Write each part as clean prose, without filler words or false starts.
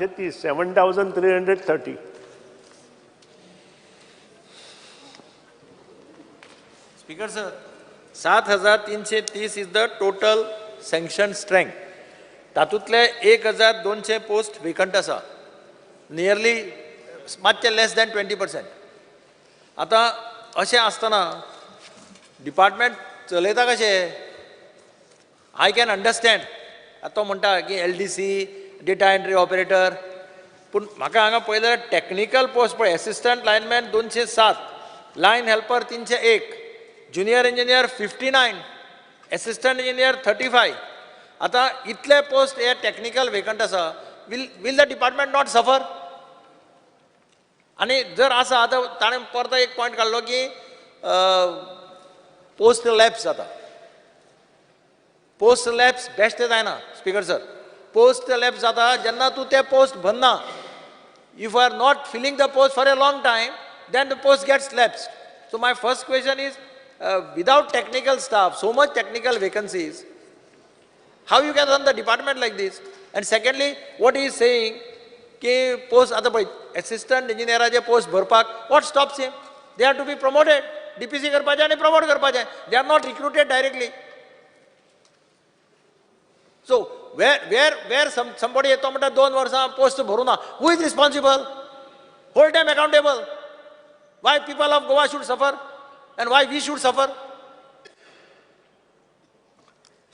330, 7330. Speaker sir, 7330 is the total sanction strength. तातूंतले 1200 post vacant आसा, nearly मातशे less then 20%. आतां अशें आसतना डिपार्टमेंट चलयता कशें? I can understand. आतां तो म्हणटा की LDC, data entry operator, पूण म्हाका हांगा पळयल्यार जाल्यार टॅक्निकल पोस्ट पळय, assistant lineman 207, line helper 301, junior engineer 59, assistant engineer 35. आतां इतले पोस्ट हे टॅक्निकल वेकंट आसा. Will the department not suffer? आनी जर आसा, आतां ताणें परतो एक पॉयंट काडलो की पोस्ट लॅप्स जाता. पोस्ट लॅप्स बेश्टें जायना स्पीकर सर. पोस्ट लॅप्स जाता जेन्ना तूं ते पोस्ट भरना. If you are not filling the post for a long time, then the post gets lapsed. So my first question is, without technical staff, so much technical vacancies, how you can run the department like this? And secondly, what he is saying की post आतां पळय assistant इंजिनियराचे post भरपाक what stops him? They are to be promoted. DPC करपाचें आनी promote करपाचें. They are not recruited directly. So where somebody तो म्हणटा 2 वर्सां पोस्ट भरूं ना, who is responsible? Hold them accountable. Why people of Goa should suffer and why we should suffer?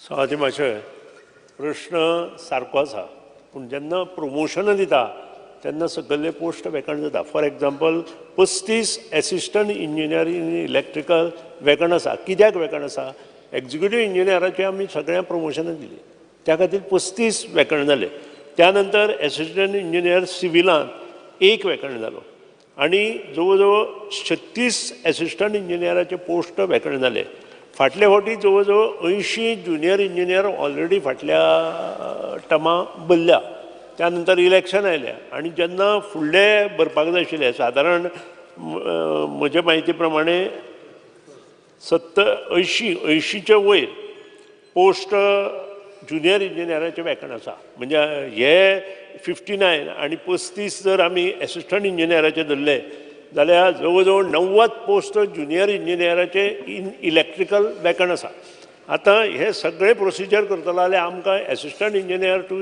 सभापती मातशें प्रश्न सारको आसा, पूण जेन्ना प्रमोशनां दिता तेन्ना सगळे पोस्ट वेकंट जाता. For example, 35 assistant engineer in electrical vacant आसा. कित्याक वेकंट आसा? एग्जिक्युटीव इंजिनियराचे आमी सगळ्यांक प्रमोशनां दिली, त्या खातीर 35 वेकंट जाले. त्या नंतर एसिस्टंट इंजिनियर सिविलांत 1 वेकंट जालो आनी जवळ जवळ 36 एसिस्टंट इंजिनियराचे पोस्ट वेकंट जाले. फाटले फावटी जवळ जवळ 80 ज्युनियर इंजिनियर ऑलरेडी फाटल्या टर्मा भरल्या. त्या नंतर इलेक्शन आयलें आनी जेन्ना फुडले भरपाक जाय आशिल्ले, सादारण म्हजे म्हायती प्रमाणे 80च्या वयर पोस्ट ज्युनियर इंजिनियराचे वेकंट आसा. म्हणजे हे 59 आनी 35 जर आमी एसिस्टंट इंजिनियराचे धरले जाल्यार जवळ जवळ 90 पोस्ट ज्युनियर इंजिनियराचे इन इलेक्ट्रिकल वेकंट आसा. आतां हे सगळे प्रोसिजर करतलो जाल्यार आमकां एसिस्टंट इंजिनियर टू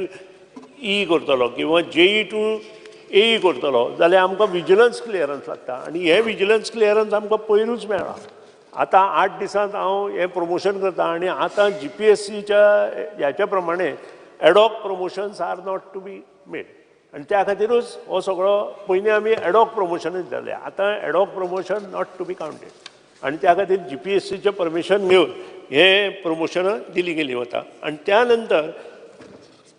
ई करतलो किंवा जेई टू ए करतलो जाल्यार आमकां विजिलन्स क्लियरन्स लागता आनी हें विजिलन्स क्लियरन्स आमकां पयरूच मेळ्ळां. आतां 8 दिसांत हांव हें प्रमोशन करता आनी आतां GPSCच्या ह्याच्या प्रमाणे ad hoc promotions are not to be made आनी त्या खातीरूच हो सगळो पयलीं आमी एडॉक प्रमोशनूच जालें, आतां ad hoc promotion not to be counted आनी त्या खातीर GPSCचें परमिशन घेवन हें प्रमोशनां दिली गेली वता. आनी त्या नंतर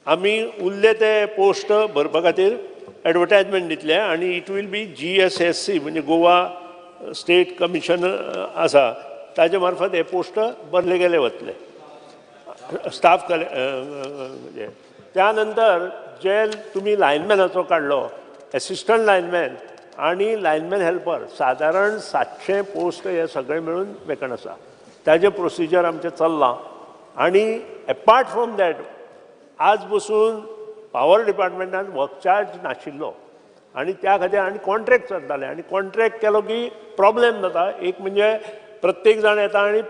आमी उरले ते पोस्ट भरपा खातीर एडवर्टायजमेंट दितले आनी it will be GSSC म्हणजे गोवा स्टेट कमिशन आसा ताजे मार्फत हे पोस्ट भरले गेले वतले स्टाफ म्हणजे. त्या नंतर जे तुमी लायनमॅनाचो काडलो, एसिस्टंट लायनमॅन आनी लायनमॅन हेल्पर, सादारण 700 पोस्ट हे सगळे मेळून वेकंट आसा. ताजें प्रोसिजर आमचें चल्लां आनी एपार्ट फ्रॉम that आज बसून पावर डिपार्टमेंटान वर्क चार्ज नाशिल्लो आनी त्या खातीर आनी कॉन्ट्रॅक्ट चलताले आनी कॉन्ट्रॅक्ट केलो की प्रॉब्लेम जाता. एक म्हणजे प्रत्येक जाण येता आनी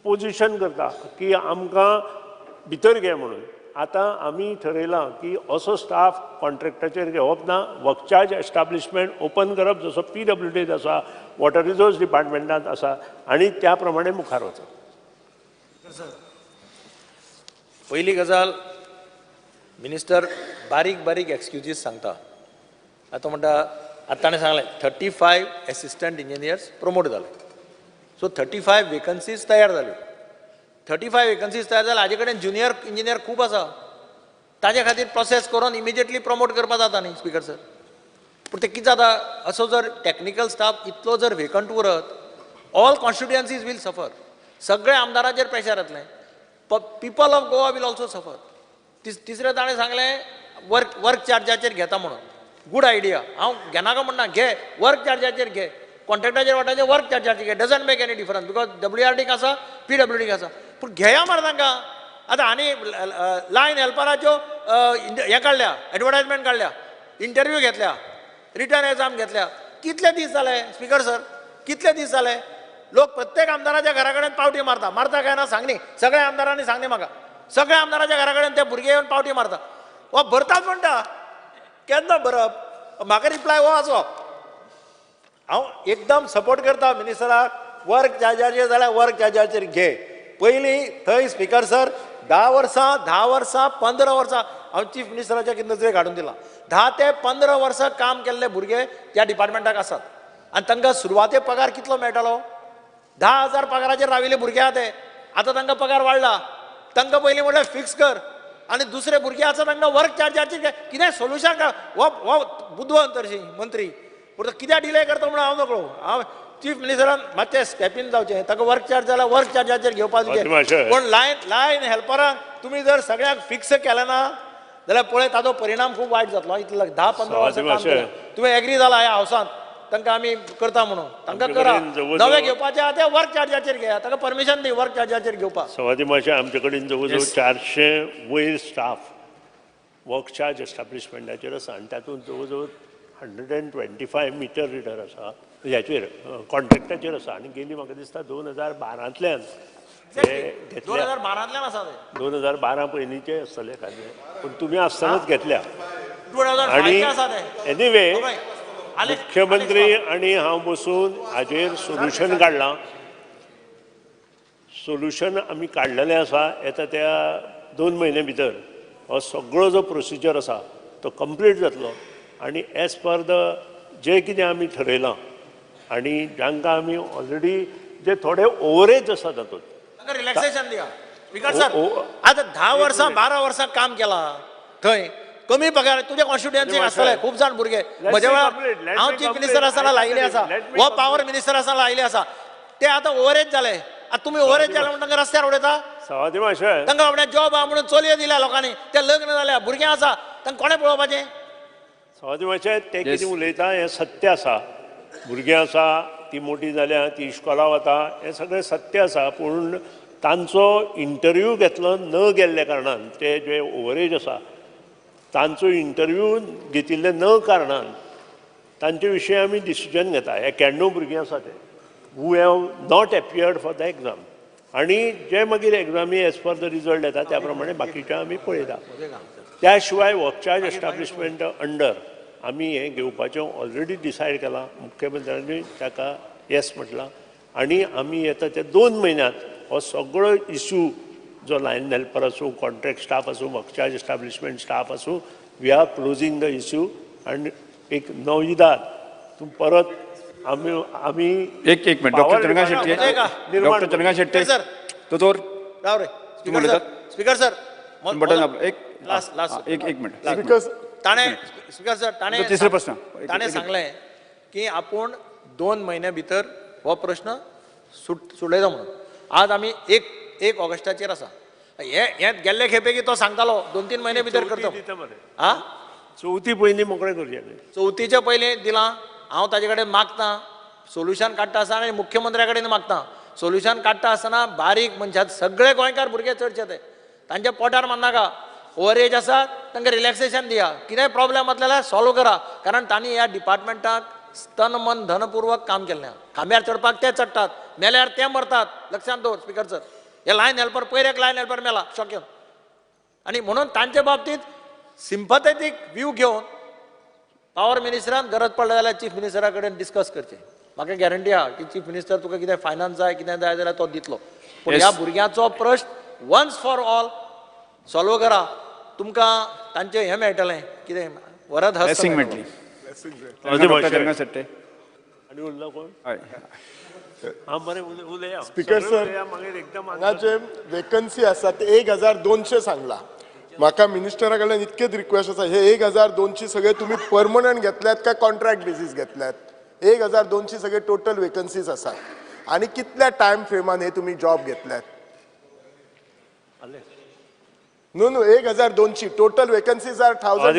पोजिशन करता की आमकां भितर घे म्हणून. आतां आमी ठरयलां की असो स्टाफ कॉन्ट्रॅक्टाचेर घेवप ना, वर्क चार्ज एस्टाब्लिशमेंट ओपन करप जसो PWDत आसा, वॉटर रिसोर्स डिपार्टमेंटांत आसा आनी त्या प्रमाणे मुखार वचप. पयली गजाल, मिनिस्टर बारीक बारीक एक्सक्युजीस सांगता. आतां म्हणटा, आतां ताणें सांगलें 35 एसिस्टंट इंजिनियर्स प्रमोट जाले, सो 35 वेकन्सीज तयार जाल्यो. 35 वेकन्सीज तयार जाल्या, हाजे कडेन ज्युनियर इंजिनियर खूब आसा, ताजे खातीर प्रोसेस करून इमिजिएटली प्रमोट करपा जाता न्ही स्पीकर सर. पूण तें कितें जाता, असो जर टॅक्निकल स्टाफ इतलो जर वेकंट उरत, ऑल कॉन्स्टिट्युएन्सीज वील सफर. सगळे आमदाराचेर प्रेशर येतलें, people of Goa will also suffer. तिसरें ताणें सांगलें वर्क चार्जाचेर घेता म्हणून. गूड आयडिया, हांव घेनाका म्हणना, घे वर्क चार्जाचेर घे, कॉन्ट्रॅक्टाचेर वाटाचेर वर्क चार्जाचेर घे, doesn't make any difference because WRDक आसा, PWDक आसा, पूण घेया मरे तांकां. आतां आनी लायन हेल्पराच्यो हें काडल्या, एडवर्टायजमेंट काडल्या, इंटरव्यू घेतल्या, रिटर्न एग्जाम घेतल्या. कितले दीस जाले स्पीकर सर, कितले दीस जाले? लोक प्रत्येक आमदाराच्या घरा कडेन पावटी मारता, मारता काय ना सांगनी, सगळ्या आमदारांनी सांगनी म्हाका, सगळ्या आमदाराच्या घरा कडेन ते भुरगे येवन पावटी मारता. हो भरतात म्हणटा, केन्ना भरप? म्हाका रिप्लाय हो आसो. हांव एकदम सपोर्ट करता मिनिस्टराक, वर्क चार्जाचेर जाल्यार वर्क चार्जाचेर घे. पयलीं थंय स्पीकर सर 10 वर्सां 10 वर्सां 15 वर्सां हांव चीफ मिनिस्टराच्या नजरेक हाडून दिलां. 10 ते 15 वर्सां काम केल्ले भुरगे त्या डिपार्टमेंटाक आसात आनी तांकां सुरवाते पगार कितलो मेळटालो? 10,000 पगाराचेर राविल्ले भुरगे आहा ते. आतां तांकां पगार वाडला. तांकां पयलीं म्हणल्यार फिक्स कर आनी दुसरे भुरगे आसा तांकां वर्क चार्जाचेर कितें सोल्युशन काड. हो हो बुदवंत हरशीं मंत्री, पूण कित्याक डिले करता म्हणून हांव नकळो. हांव चीफ मिनिस्टरान मातशें स्टेपीन जावचें, ताका वर्क चार्ज जाल्यार वर्क चार्जाचेर घेवपाक दिवचें. पूण लायन लायन हेल्परांक तुमी जर सगळ्यांक फिक्स केलें ना जाल्यार पळय ताचो परिणाम खूब वायट जातलो. इतलो 10-15 वर्सां काम केलें, तुवें एग्री जाला ह्या हावसांत तांकां आमी करता म्हणून, तांकां करा. नवे घेवपाचे आहा ते वर्क चार्जाचेर घेया, ताका परमिशन दी वर्क चार्जाचेर घेवपाक. सवादी मातशें आमचे कडेन जवळ जवळ 400 वयर स्टाफ वर्क चार्ज एस्टाब्लिशमेंटाचेर आसा आनी तातूंत जवळ जवळ 125 मिटर रिडर आसा ह्याचेर कॉन्ट्रॅक्टाचेर आसा. आनी गेली म्हाका दिसता 2012 घेतल्या, 2012 आसा, 2012 पयलींचे आसतले खातें, पूण तुमी आसतनाच घेतल्या. आनी एनिवे मुख्यमंत्री आनी हांव बसून हाजेर सोल्युशन काडलां. सोल्युशन आमी काडलेलें आसा. येता त्या 2 म्हयने भितर हो सगळो जो प्रोसिजर आसा तो कंप्लीट जातलो आनी एज पर the जे कितें आमी ठरयलां आनी जांकां आमी ऑलरेडी जे थोडे ओवरेज आसा तातूंत रिलॅक्सेशन दिया. स्पीकर सर, आतां 10 वर्सां 12 वर्सां काम केलां थंय कमी पगार, तुज्या कॉन्स्टिट्युएन्सीक आसतले खूब जाण भुरगे. म्हज्या वेळार हांव चीफ मिनिस्टर आसतना लायिल्ले आसा, हो पावर मिनिस्टर आसतना लायिल्ले आसा, ते आतां ओवरेज जाले. आतां तुमी ओवरेज जाले म्हणून तांकां रस्त्यार उडयता? तांकां आपल्या जॉब आहा म्हणून चलयो दिल्या लोकांनी, ते लग्न जाल्या, भुरगीं आसा, तांकां कोणें पळोवपाचें? सवादी मातशें ते कितें उलयता हें सत्य आसा. भुरगीं आसा, ती मोटी जाल्या, ती इश्कोला वता, हें सगळें सत्य आसा. पूण तांचो इंटरव्यू घेतलो न गेल्ल्या कारणान ते जे ओवरेज आसा तांचो इंटरव्यू घेतिल्ले न कारणान तांचे विशीं आमी डिसिजन घेता. 91 भुरगीं आसा ते who have not appeared for the exam आनी जे मागीर एग्जामी एज पर the result येता त्या प्रमाणे बाकीचे आमी पळयता. त्या शिवाय वर्क चार्ज एस्टाब्लिशमेंट अंडर आमी हें घेवपाचें ऑलरेडी डिसायड केलां. मुख्यमंत्र्यांनी ताका येस म्हटलां आनी आमी येता ते 2 म्हयन्यांत हो सगळो इशू जो लायन हेल्पर आसूं, कॉन्ट्रॅक्ट स्टाफ आसूं, वर्क चार्ज एस्टाब्लिशमेंट स्टाफ आसूं, we are closing the issue. आनी एक नविदाद तूं परत आमी आमी एक एक minute doctor Chandrakant Shetty, doctor Chandrakant Shetty sir दोतोर राव रे. स्पीकर सर, बटन एक लास्ट लास्ट एक एक मिनिट. स्पीकर ताणें स्पीकर सर ताणें तिसरो प्रश्न ताणें सांगलें की आपूण 2 म्हयन्या भितर हो प्रश्न सुटयता म्हणून. आज आमी 1 ऑगस्टाचेर आसा. हे गेल्ले खेपे की तो सांगतालो 2-3 म्हयने भितर करता. आ चवथी पयलीं मोकळें करचें, चवथीच्या पयलीं दिलां. हांव ताजे कडेन मागता सोल्युशन काडटा आसतना आनी मुख्यमंत्र्या कडेन मागता सोल्युशन काडटा आसतना. बारीक मनशां सगळे गोंयकार भुरगे चडशे ते तांच्या पोटार मारनाका. ओवरेज आसा तांकां रिलॅक्सेशन दिया, कितेंय प्रॉब्लेम आसले जाल्यार सॉल्व करा. कारण तांणी ह्या डिपार्टमेंटाक तन मन धनपूर्वक काम केल्लें. खांब्यार चडपाक ते चडटात, मेल्यार ते मरतात. लक्षांत दवर स्पीकर सर, हे लायन हेल्पर पयर एक लायन हेल्पर मेला शॉक येवन. आनी म्हणून तांचे बाबतींत सिम्पथेटीक व्यू घेवन पावर मिनिस्टरान गरज पडल्या जाल्यार चीफ मिनिस्टरा कडेन डिस्कस करचें. म्हाका गॅरंटी आहा की चीफ मिनिस्टर तुका कितें फायनान्स जाय कितें जाय जाल्यार तो दितलो. पूण ह्या भुरग्यांचो प्रश्न वन्स फॉर ऑल सॉल्व करा, तुमकां तांचें हें मेळटलें कितें वरद हस्त मेळटली. आनी उरलो कोण? हां बरें उलया. स्पीकर सर, हांगा जे वेकन्सी आसा ते 1200 सांगला. म्हाका मिनिस्टरा कडल्यान इतकेच रिक्वेस्ट आसा, हे 1200 सगळे तुमी परमनंट घेतल्यात काय कॉन्ट्रॅक्ट बेसीस घेतल्यात? 1200 सगळे टोटल वेकन्सीज आसात आनी कितल्या टायम फ्रेमान हे तुमी जॉब घेतल्यात? न्हू न्हू 1200 टोटल वेकन्सीज आर 1200.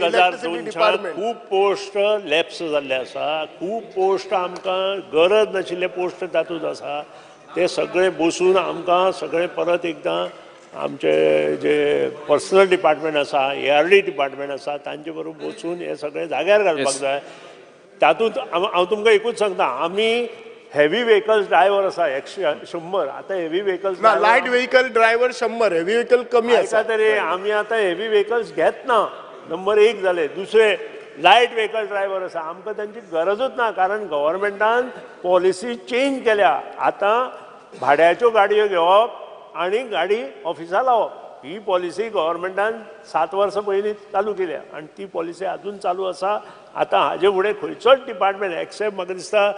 1200 खूब पोस्ट लॅप्स जाल्ले आसा, खूब पोस्ट आमकां गरज नाशिल्ले पोस्ट तातूंत आसा. ते सगळे बसून आमकां सगळे परत एकदां आमचे जे पर्सनल डिपार्टमेंट आसा, ARD department आसा, तांचे बरोबर वचून हे सगळे जाग्यार घालपाक जाय. तातूंत हांव तुमकां एकूच सांगता, आमी हेवी व्हेकल्स ड्रायव्हर आसा 100, आतां हेवी व्हेकल्स ना, light vehicle driver 100, heavy vehicle कमी आसा. तरी आमी आतां हेवी व्हेकल्स घेत ना, नंबर 1 जाले. दुसरे लायट व्हेकल ड्रायव्हर आसा, आमकां तांची गरजूच ना, कारण गव्हर्मेंटान पॉलिसी चेंज केल्या. आतां भाड्याच्यो गाडयो घेवप आनी गाडी ऑफिसा लावप ही पॉलिसी गव्हर्मेंटान 7 वर्सां पयलीं चालू केल्या आनी ती पॉलिसी आजून चालू आसा. आतां हाजे फुडें खंयचोच डिपार्टमेंट एक्सेप्ट म्हाका दिसता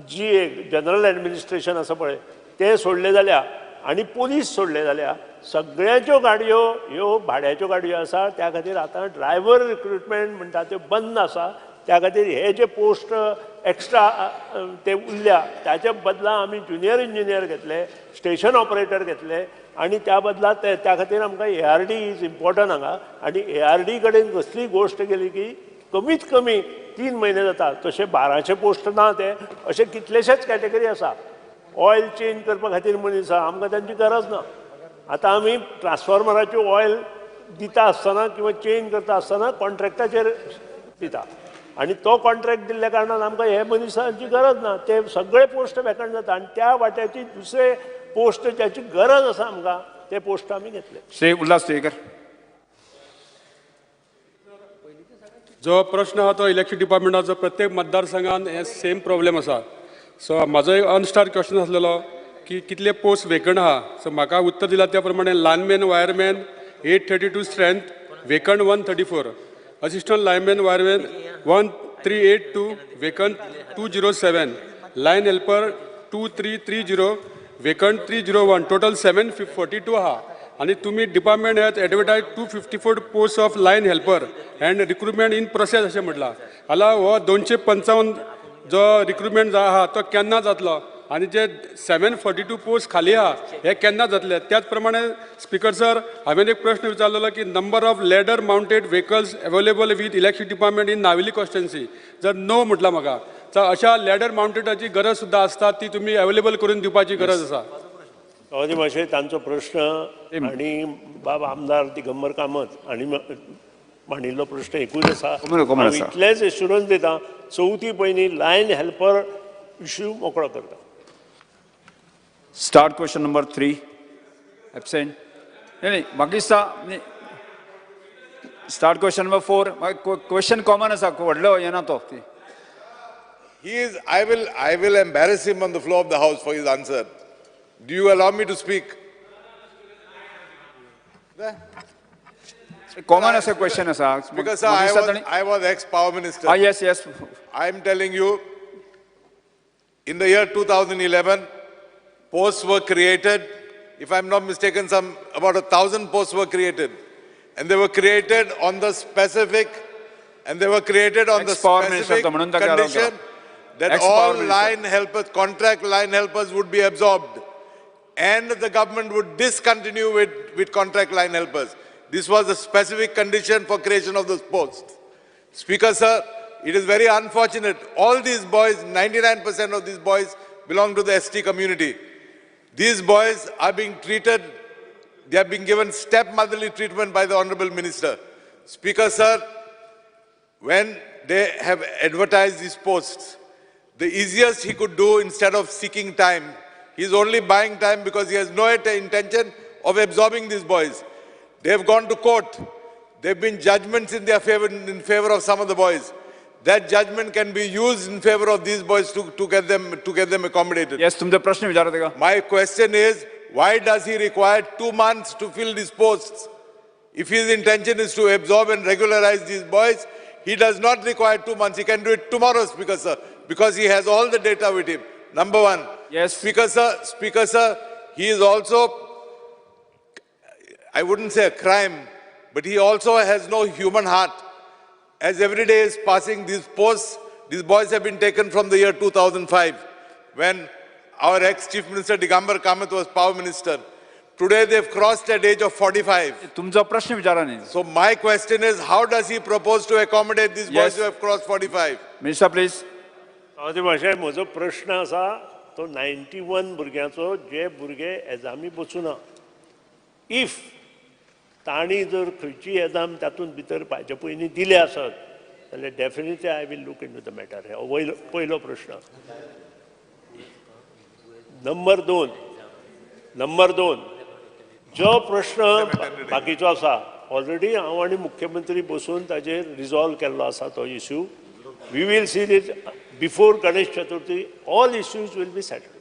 जी एक जनरल एडमिनिस्ट्रेशन आसा पळय तें सोडलें जाल्यार आनी पोलीस सोडले जाल्यार सगळ्यांच्यो गाडयो ह्यो भाड्याच्यो गाडयो आसा. त्या खातीर आतां ड्रायव्हर रिक्रुटमेंट म्हणटा त्यो बंद आसा. त्या खातीर हे जे पोस्ट एक्स्ट्रा ते उरल्या ताच्या बदला आमी ज्युनियर इंजिनियर घेतले, स्टेशन ऑपरेटर घेतले आनी त्या बदला त्या खातीर आमकां ARD is important हांगा. आनी ARD कडेन कसलीय गोश्ट गेली की कमीत कमी 3 म्हयने जाता. तशें 1200 पोस्ट ना ते, अशे कितलेशेच कॅटेगरी आसा. ऑयल चेंज करपा खातीर मनीस आसा, आमकां तांची गरज ना. आतां आमी ट्रान्सफॉर्मराच्यो ऑयल दिता आसतना किंवा चेंज करता आसतना कॉन्ट्रॅक्टाचेर दिता आनी तो कॉन्ट्रॅक्ट दिल्ल्या कारणान आमकां हे मनशांची गरज ना. ते सगळे पोस्ट वेकंट जाता आनी त्या वाट्याची दुसरे पोस्ट ज्याची गरज आसा आमकां ते पोस्ट आमी घेतले. श्री उल्हास तुयेकर, जो प्रश्न आहा तो इलेक्शन डिपार्टमेंटाचो प्रत्येक मतदारसंघान हे सेम प्रॉब्लेम आसा. सो म्हाजो एक अनस्टार क्वेश्चन आसलेलो की कितले पोस्ट वेकंट आहा. सो म्हाका उत्तर दिला त्या प्रमाणे lineman wireman 832 strength vacant 134, assistant lineman wireman 1382 vacant 207, line helper 2330 vacant 301, total 742 आहा. आनी तुमी department has advertise 254 post of line helper and recruitment in process अशें म्हटलां. जाल्यार हो 255 जो रिक्रुटमेंट आहा तो केन्ना जातलो आनी जे 742 पोस्ट खाली आहा हे केन्ना जातले? त्याच प्रमाणे स्पीकर सर, हांवें एक प्रश्न विचारलेलो की number of ladder mounted vehicles available with election department in Navelim constituency, जर नो म्हटलां म्हाका, तर अशा लॅडर मावंटेडाची गरज सुद्दां आसता, ती तुमी अवेलेबल करून दिवपाची गरज आसा. सभापती मातशें तांचो प्रश्न आनी बाब आमदार दिगंबर कामत आनी मांडिल्लो प्रश्न एकूच आसा. हांव इतलेंच एश्युरन्स दिता, चवथी पयलीं लायन हेल्पर इश्यू मोकळो करता. Start question number 3. Absent. नाही, म्हाका दिसता start question number 4. Question common आसा, व्हडलो येना तो. He is, I will embarrass him on the floor of the house for his answer. Do you allow me to speak? Common as a question, sir. Because sir, I was ex-power minister. Ah, yes, yes. I am telling you, in the year 2011, posts were created. If I am not mistaken, some about 1,000 posts were created, and they were created on the specific, condition that all line helpers, contract line helpers would be absorbed, and the government would discontinue with contract line helpers. This was a specific condition for creation of those posts. Speaker sir, it is very unfortunate. All these boys, 99% of these boys belong to the ST community. These boys are being treated, they are being given stepmotherly treatment by the Honorable Minister. Speaker sir, when they have advertised these posts, the easiest he could do, instead of seeking time, he's only buying time because he has no intention of absorbing these boys. They have gone to court. There have been judgments in their favor, in favor of some of the boys. That judgment can be used in favor of these boys to get them accommodated. Yes, तुमचा प्रश्न विचारते का? My question is, why does he require 2 months to fill these posts? If his intention is to absorb and regularize these boys, he does not require 2 months. He can do it tomorrow, Speaker sir, because he has all the data with him. Number one. Yes. Speaker sir, he is also, I wouldn't say a crime, but he also has no human heart. As every day is passing, these posts, these boys have been taken from the year 2005, when our ex-Chief Minister Digambar Kamath was power minister. Today they've crossed at age of 45. तुमचा प्रश्न विचारा नाही. So my question is, how does he propose to accommodate these boys who have crossed 45? Minister, please. म्हजो प्रश्न आसा तो 91 भुरग्यांचो, जे भुरगे एजामी बसूना. If तांणी जर खंयची एजाम तातूंत भितर पावचे पयलीं दिले आसत जाल्यार definitely I will look into the matter. हो वयलो पयलो प्रश्न. नंबर दोन जो प्रश्न बाकीचो आसा ऑलरेडी हांव आनी मुख्यमंत्री बसून ताजेर रिजॉल्व केल्लो आसा तो issue. We will see it before Ganesh Chaturthi all issues will be settled.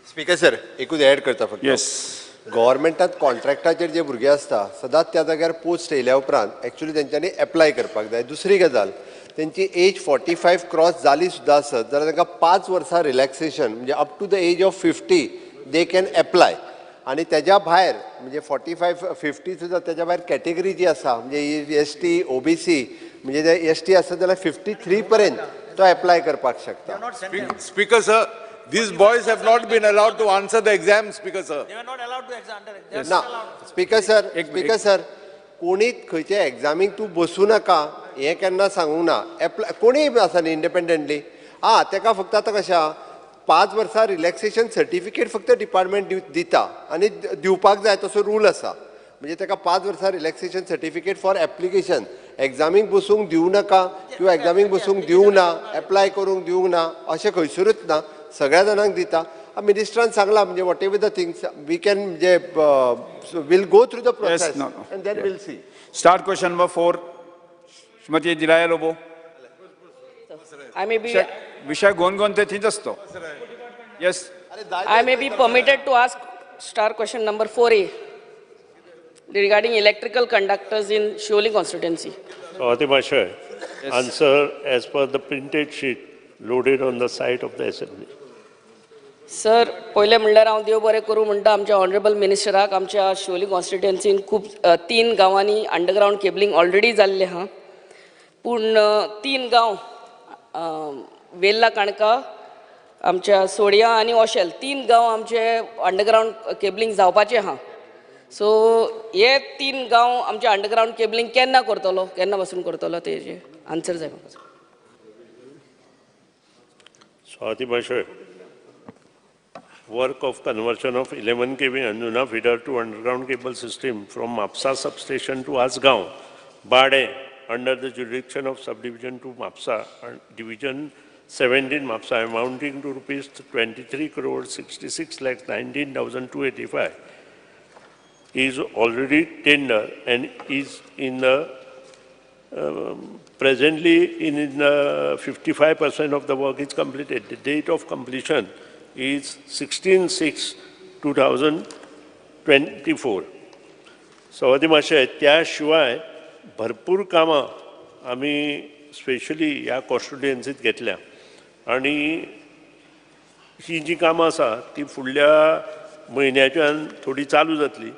Speaker sir, एकूच एड करता फक्त. येस. गव्हर्मेंटात कॉन्ट्रॅक्टाचेर जे भुरगे आसता सदांच त्या जाग्यार पोस्ट येयल्या उपरांत एक्चुली तेंच्यांनी एप्लाय करपाक जाय. दुसरी गजाल, तेंची एज 45 क्रॉस जाली सुद्दां आसत जाल्यार तांकां 5 वर्सां रिलॅक्सेशन, म्हणजे up to the age of 50 they can apply. आनी तेज्या भायर म्हणजे 45 50 सुद्दां तेज्या भायर कॅटेगरी जी आसा म्हणजे एस टी ओबीसी, म्हणजे जे एस टी आसत जाल्यार 53 पर्यंत तो एप्लाय करपाक शकता. Speaker sir, these boys have not been allowed to answer the exam, Speaker sir. They were not allowed to exam under. They are ना not allowed. Speaker sir, speaker sir, कोणीच खंयचे एग्जामीक तूं बसूं नाका हें केन्ना सांगूंक ना. एप्लाय कोणीय आसा न्ही इंडिपेंडंटली. आं, तेका फक्त आतां कशें आहा, 5 वर्सां रिलॅक्सेशन सर्टिफिकेट फक्त डिपार्टमेंट दिता आनी दिवपाक जाय तसो रूल आसा. म्हणजे तेका 5 वर्सां रिलॅक्सेशन सर्टिफिकेट फॉर एप्लिकेशन. एग्जामीक बसूंक दिवं नाका किंवा एग्जामीक बसूंक दिवंक ना, एप्लाय करूंक दिवंक ना अशें खंयसरूच ना, सगळ्या जाणांक दिता. मिनिस्टरान सांगला म्हणजे whatever the things we can, म्हणजे we'll go through the process no, no. And then we'll see. Star question number 4, Shrimati Delilah Lobo. I may be विषय गोवन गोवन ते थंयच असतो. Yes. I may be permitted to ask star question number 4A regarding electrical conductors in Siolim constituency. सभापती महाशय, answer as per the printed sheet loaded on the site of the assembly. Sir, पयलें म्हणल्यार हांव देव बरें करूं म्हणटा आमच्या ऑनरेबल मिनिस्टराक. आमच्या शिवोली कॉन्स्टिट्युएन्सीन खूब 3 गांवांनी अंडरग्रावंड केबलिंग ऑलरेडी जाल्लें आहा, पूण 3 गांव वेल्ला काणका, आमच्या सोडया आनी ओशेल, 3 गांव आमचे अंडरग्रावंड केबलिंग जावपाचे आहा. सो हे 3 गांव आमचे अंडरग्रावंड केबलिंग केन्ना करतलो, केन्ना पासून करतलो तेजे आन्सर जाय म्हाका. सभापती महाशय, work of conversion of 11 kV Anjuna feeder to underground cable system from Mapsa substation to Asgaon, Bade, under the jurisdiction of subdivision 2 Mapsa and division 17 Mapsa, amounting to rupees 23 crore 66 lakh 19,285 is already tender and is in the presently in the 55% of the work is completed. The date of completion is 16/6/2024. सभापती महाशय, त्या शिवाय भरपूर कामां आमी specially ह्या कॉन्स्टिट्युएन्सीत घेतल्या आनी ही जी कामां आसा ती फुडल्या म्हयन्याच्यान थोडी चालू जातली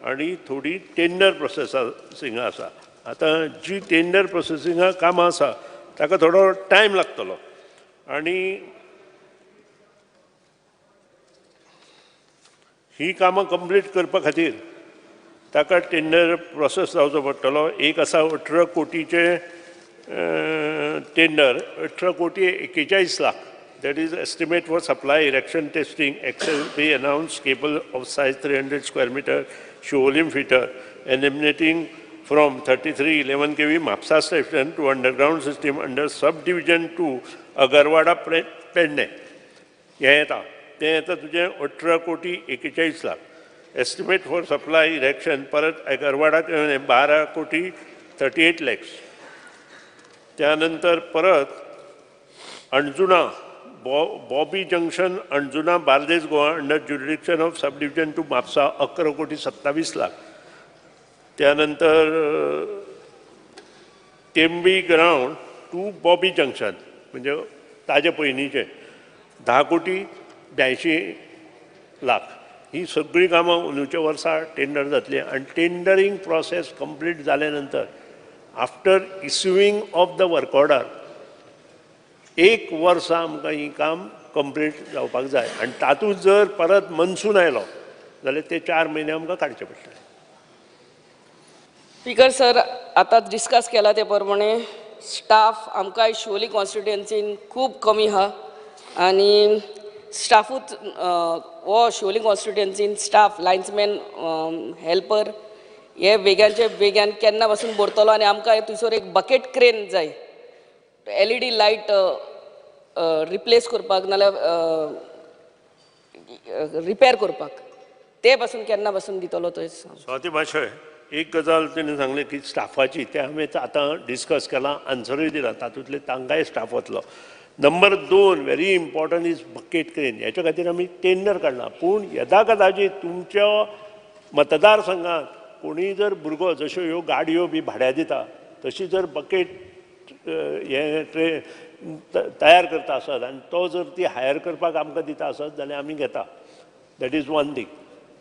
आनी थोडी टेंडर प्रोसेसिंगा आसा. आतां जी टेंडर प्रोसेसिंगा कामां आसा ताका थोडो टायम लागतलो आनी ही कामां कंप्लीट करपा खातीर ताका टेंडर प्रोसेस जावचो पडटलो. एक आसा 18 कोटीचें tender, 18 Koti 41 lakh, that is estimate for supply erection testing XLP announce cable of size 300 square metre Siolim feeder emanating from 3311 kV Mapusa station to underground system under sub division 2 Agarwada Pedne. हें येता तें येता तुजें 18 Koti 41 lakh. Estimate for supply erection परत अगरवाडा 12 कोटी 38 लॅक्स. त्यानंतर परत Anjuna Bobby junction Anjuna Bardez Goa under jurisdiction of sub division 2 Mapusa 11 Koti 27 lakh. त्यानंतर Tembi ground to Bobby junction म्हणजे ताजे पयलींचें 10 कोटी 82 लाख. ही सगळीं कामां अंदूच्या वर्सा टेंडर जातली आनी टेंडरींग प्रोसेस कंप्लीट जाल्या नंतर after issuing of the work order 1 वर्सा आमकां ही काम कंप्लीट जावपाक जाय आनी तातूंत जर परत मनसून आयलो जाल्यार ते 4 म्हयने आमकां काडचे पडटले. स्पीकर सर, आतां डिस्कस केला ते प्रमाणे स्टाफ आमकां शिवोली कॉन्स्टिट्युएन्सीन खूब कमी आहा आनी स्टाफूच हो शिवोली कॉन्स्टिट्युएन्सीन स्टाफ लायन्समॅन हेल्पर हे वेग्यांचे वेग्यान केन्ना पासून भरतलो आनी आमकां थंयसर एक बकेट क्रेन जाय एलईडी लायट रिप्लेस करपाक नाल्यार रिपेर करपाक ते पासून केन्ना पासून दितलो तो. स्वाती भाशय एक गजाल तेणी सांगलें की स्टाफाची ते आमी आतां डिस्कस केलां, आन्सरूय दिला, तातूंतले तांकांय स्टाफ वतलो. Number 2 very important is bucket crane. हेच्या खातीर आमी टेंडर काडला. पूण यदा कदाचित तुमच्या मतदारसंघात कोणीय जर भुरगो जश्यो ह्यो गाडयो बी भाड्या दिता तशी जर बकेट हे ट्रे तयार करता आसत आनी तो जर ती हायर करपाक आमकां दिता आसत जाल्यार आमी घेता. That is one thing.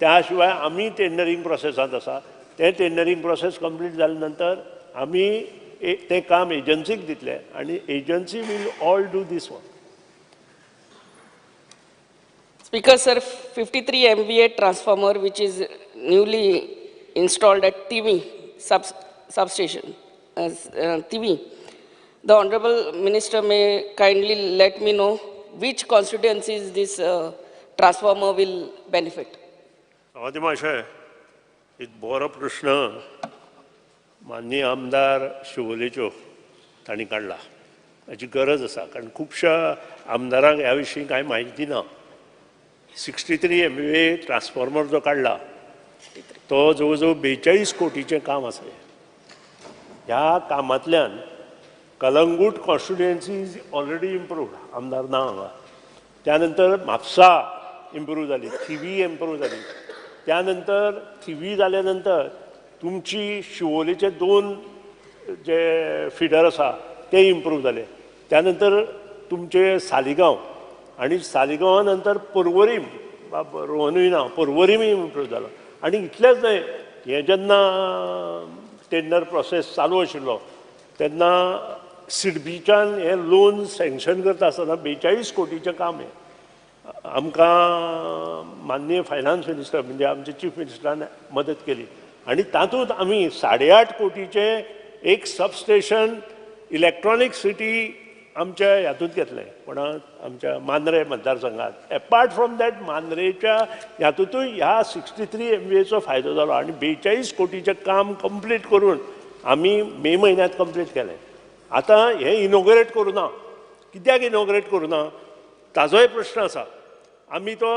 त्या शिवाय आमी टेंडरींग प्रोसेसांत आसा. तें टेंडरींग प्रोसेस कंप्लीट जाले नंतर आमी तें काम एजन्सीक दितले आनी agency will all do this work. Speaker sir, 53 MVA transformer which is newly installed at Tivim substation, Tivim. The Honorable Minister may kindly let me know which constituencies this transformer will benefit. सभापती महाशय, एक बरो प्रश्न माननीय आमदार शिवोलेच्यो तांणी काडला. हाची गरज आसा कारण खुबश्या आमदारांक ह्या विशीं कांय म्हायती ना. 63 MVA transformer जो काडला तो जवळ जवळ 42 कोटीचें काम आसा. ह्या कामांतल्यान Calangute constituency is already improved, आमदार ना हांगा. त्यानंतर म्हापसा इम्प्रूव जाली, थिवी इम्प्रूव जाली. त्यानंतर थिवी जाल्या नंतर तुमची शिवोलेचे 2 जे फिडर आसा ते इम्प्रूव जाले. त्यानंतर तुमचे सालिगांव आनी सालिगांवा नंतर पर्वरीम, बाब रोहनूय ना, पर्वरीमूय इम्प्रूव जालो. आनी इतलेंच न्हय, हें जेन्ना टेंडर प्रोसेस चालू आशिल्लो तेन्ना सिडबीच्यान हें लोन सँक्शन करता आसतना 42 कोटीचें काम हें आमकां माननीय फायनान्स मिनिस्टर म्हणजे आमचे चीफ मिनिस्टरान मदत केली आनी तातूंत आमी 8.5 कोटीचें एक सबस्टेशन इलेक्ट्रॉनीक सिटी आमच्या हातूंत घेतलें कोणा आमच्या मांद्रे मतदारसंघात. एपार्ट फ्रॉम that मांद्रेच्या हातूंतूय ह्या 63 MVAचो फायदो जालो आनी 42 कोटीचें काम कंप्लीट करून आमी मे म्हयन्यांत कंप्लीट केलें. आतां हें इनॉग्रेट करूं ना, कित्याक इनॉग्रेट करूं ना ताजोय प्रश्न आसा. आमी तो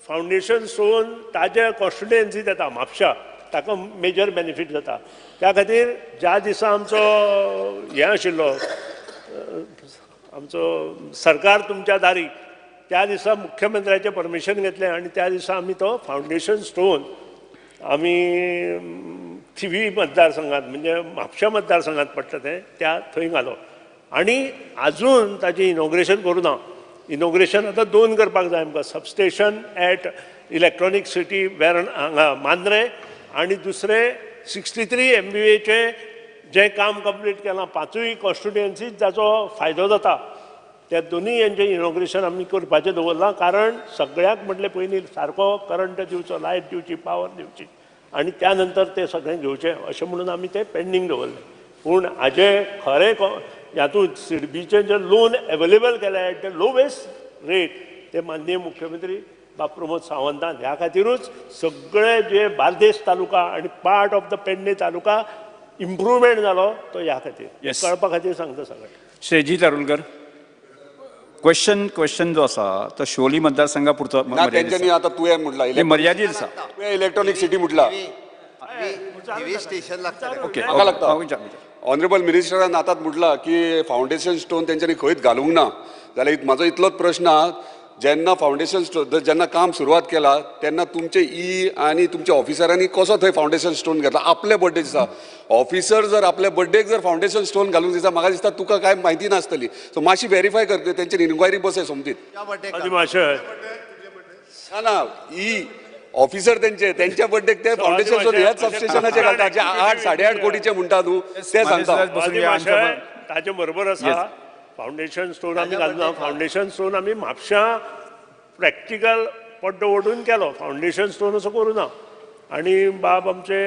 फावंडेशन स्टोन ताज्या कॉन्स्टिट्युएन्सीत येता म्हापशा, ताका मेजर बेनिफीट जाता. त्या खातीर ज्या दिसा आमचो हें आशिल्लो आमचो सरकार तुमच्या दारी त्या दिसा मुख्यमंत्र्याचें परमिशन घेतलें आनी त्या दिसा आमी तो फावंडेशन स्टोन आमी थिवी मतदारसंघात म्हणजे म्हापशा मतदारसंघात पडटा तें त्या थंय घालो आनी आजून ताचें इनॉग्रेशन करूं ना. इनॉग्रेशन आतां 2 करपाक जाय आमकां, सबस्टेशन एट इलेक्ट्रॉनीक सिटी वेरण हांगा मांद्रे आनी दुसरें 63 MVAचें जें काम कंप्लीट केलां 5 कॉन्स्टिट्युएन्सीत जाचो फायदो जाता त्या दोनूय हेंचें इनॉग्रेशन आमी करपाचें दवरलां. कारण सगळ्यांक म्हटलें पयलीं सारको करंट दिवचो, लायट दिवची, पावर दिवची आनी त्या नंतर तें सगळें घेवचें अशें म्हणून आमी तें पेंडींग दवरलें. पूण हाजें खरें हातूंत सिडबीचें जें लोन एवेलेबल केलें एट the lowest rate तें माननीय मुख्यमंत्री बाब प्रमोद सावंतान ह्या खातीरूच सगळे जे बार्देस तालुका आनी part of the Pedne taluka improvement जालो तो ह्या खातीर कळपा खातीर सांगता सगळें. श्रीजीत आरोलकर, क्वेश्चन जो आसा तो शिवोली मतदारसंघा पुरतो तेंच्यांनी आतां तुवें म्हटलां मर्यादीत आसा. तुवें इलेक्ट्रॉनीक सिटी म्हटला स्टेशन लागता. ओके, म्हाका लागता ऑनरेबल मिनिस्टरान आतांच म्हटलां की फावंडेशन स्टोन तेंच्यांनी खंयच घालूंक ना. जाल्यार म्हाजो इतलोच प्रश्न आहा, जेन्ना फावंडेशन स्टोन जेन्ना काम सुरवात केला तेन्ना तुमचे ई आनी तुमच्या ऑफिसरांनी कसो थंय फावंडेशन स्टोन घेतला आपल्या बड्डे दिसा? ऑफिसर जर आपल्या बड्डेक जर फावंडेशन स्टोन घालूंक दिसा म्हाका दिसता तुका कांय म्हायती नासतली. सो मातशी वेरीफाय कर, तेंचेर इन्क्वायरी बसय सोमतीत. ना ना, ई ऑफिसर तेंचे तेंच्या बड्डेक ते फावंडेशन स्टोन ह्याच सबस्टेशनाचे घालता जे 8 8.5 कोटीचे म्हणटा तूं ते सांगता. ताचे बरोबर आसा. फावंडेशन स्टोन आमी घालना, फावंडेशन स्टोन आमी म्हापशां प्रॅक्टिकल पड्डो ओडून केलो, फावंडेशन स्टोन असो करूं ना. आनी बाब आमचे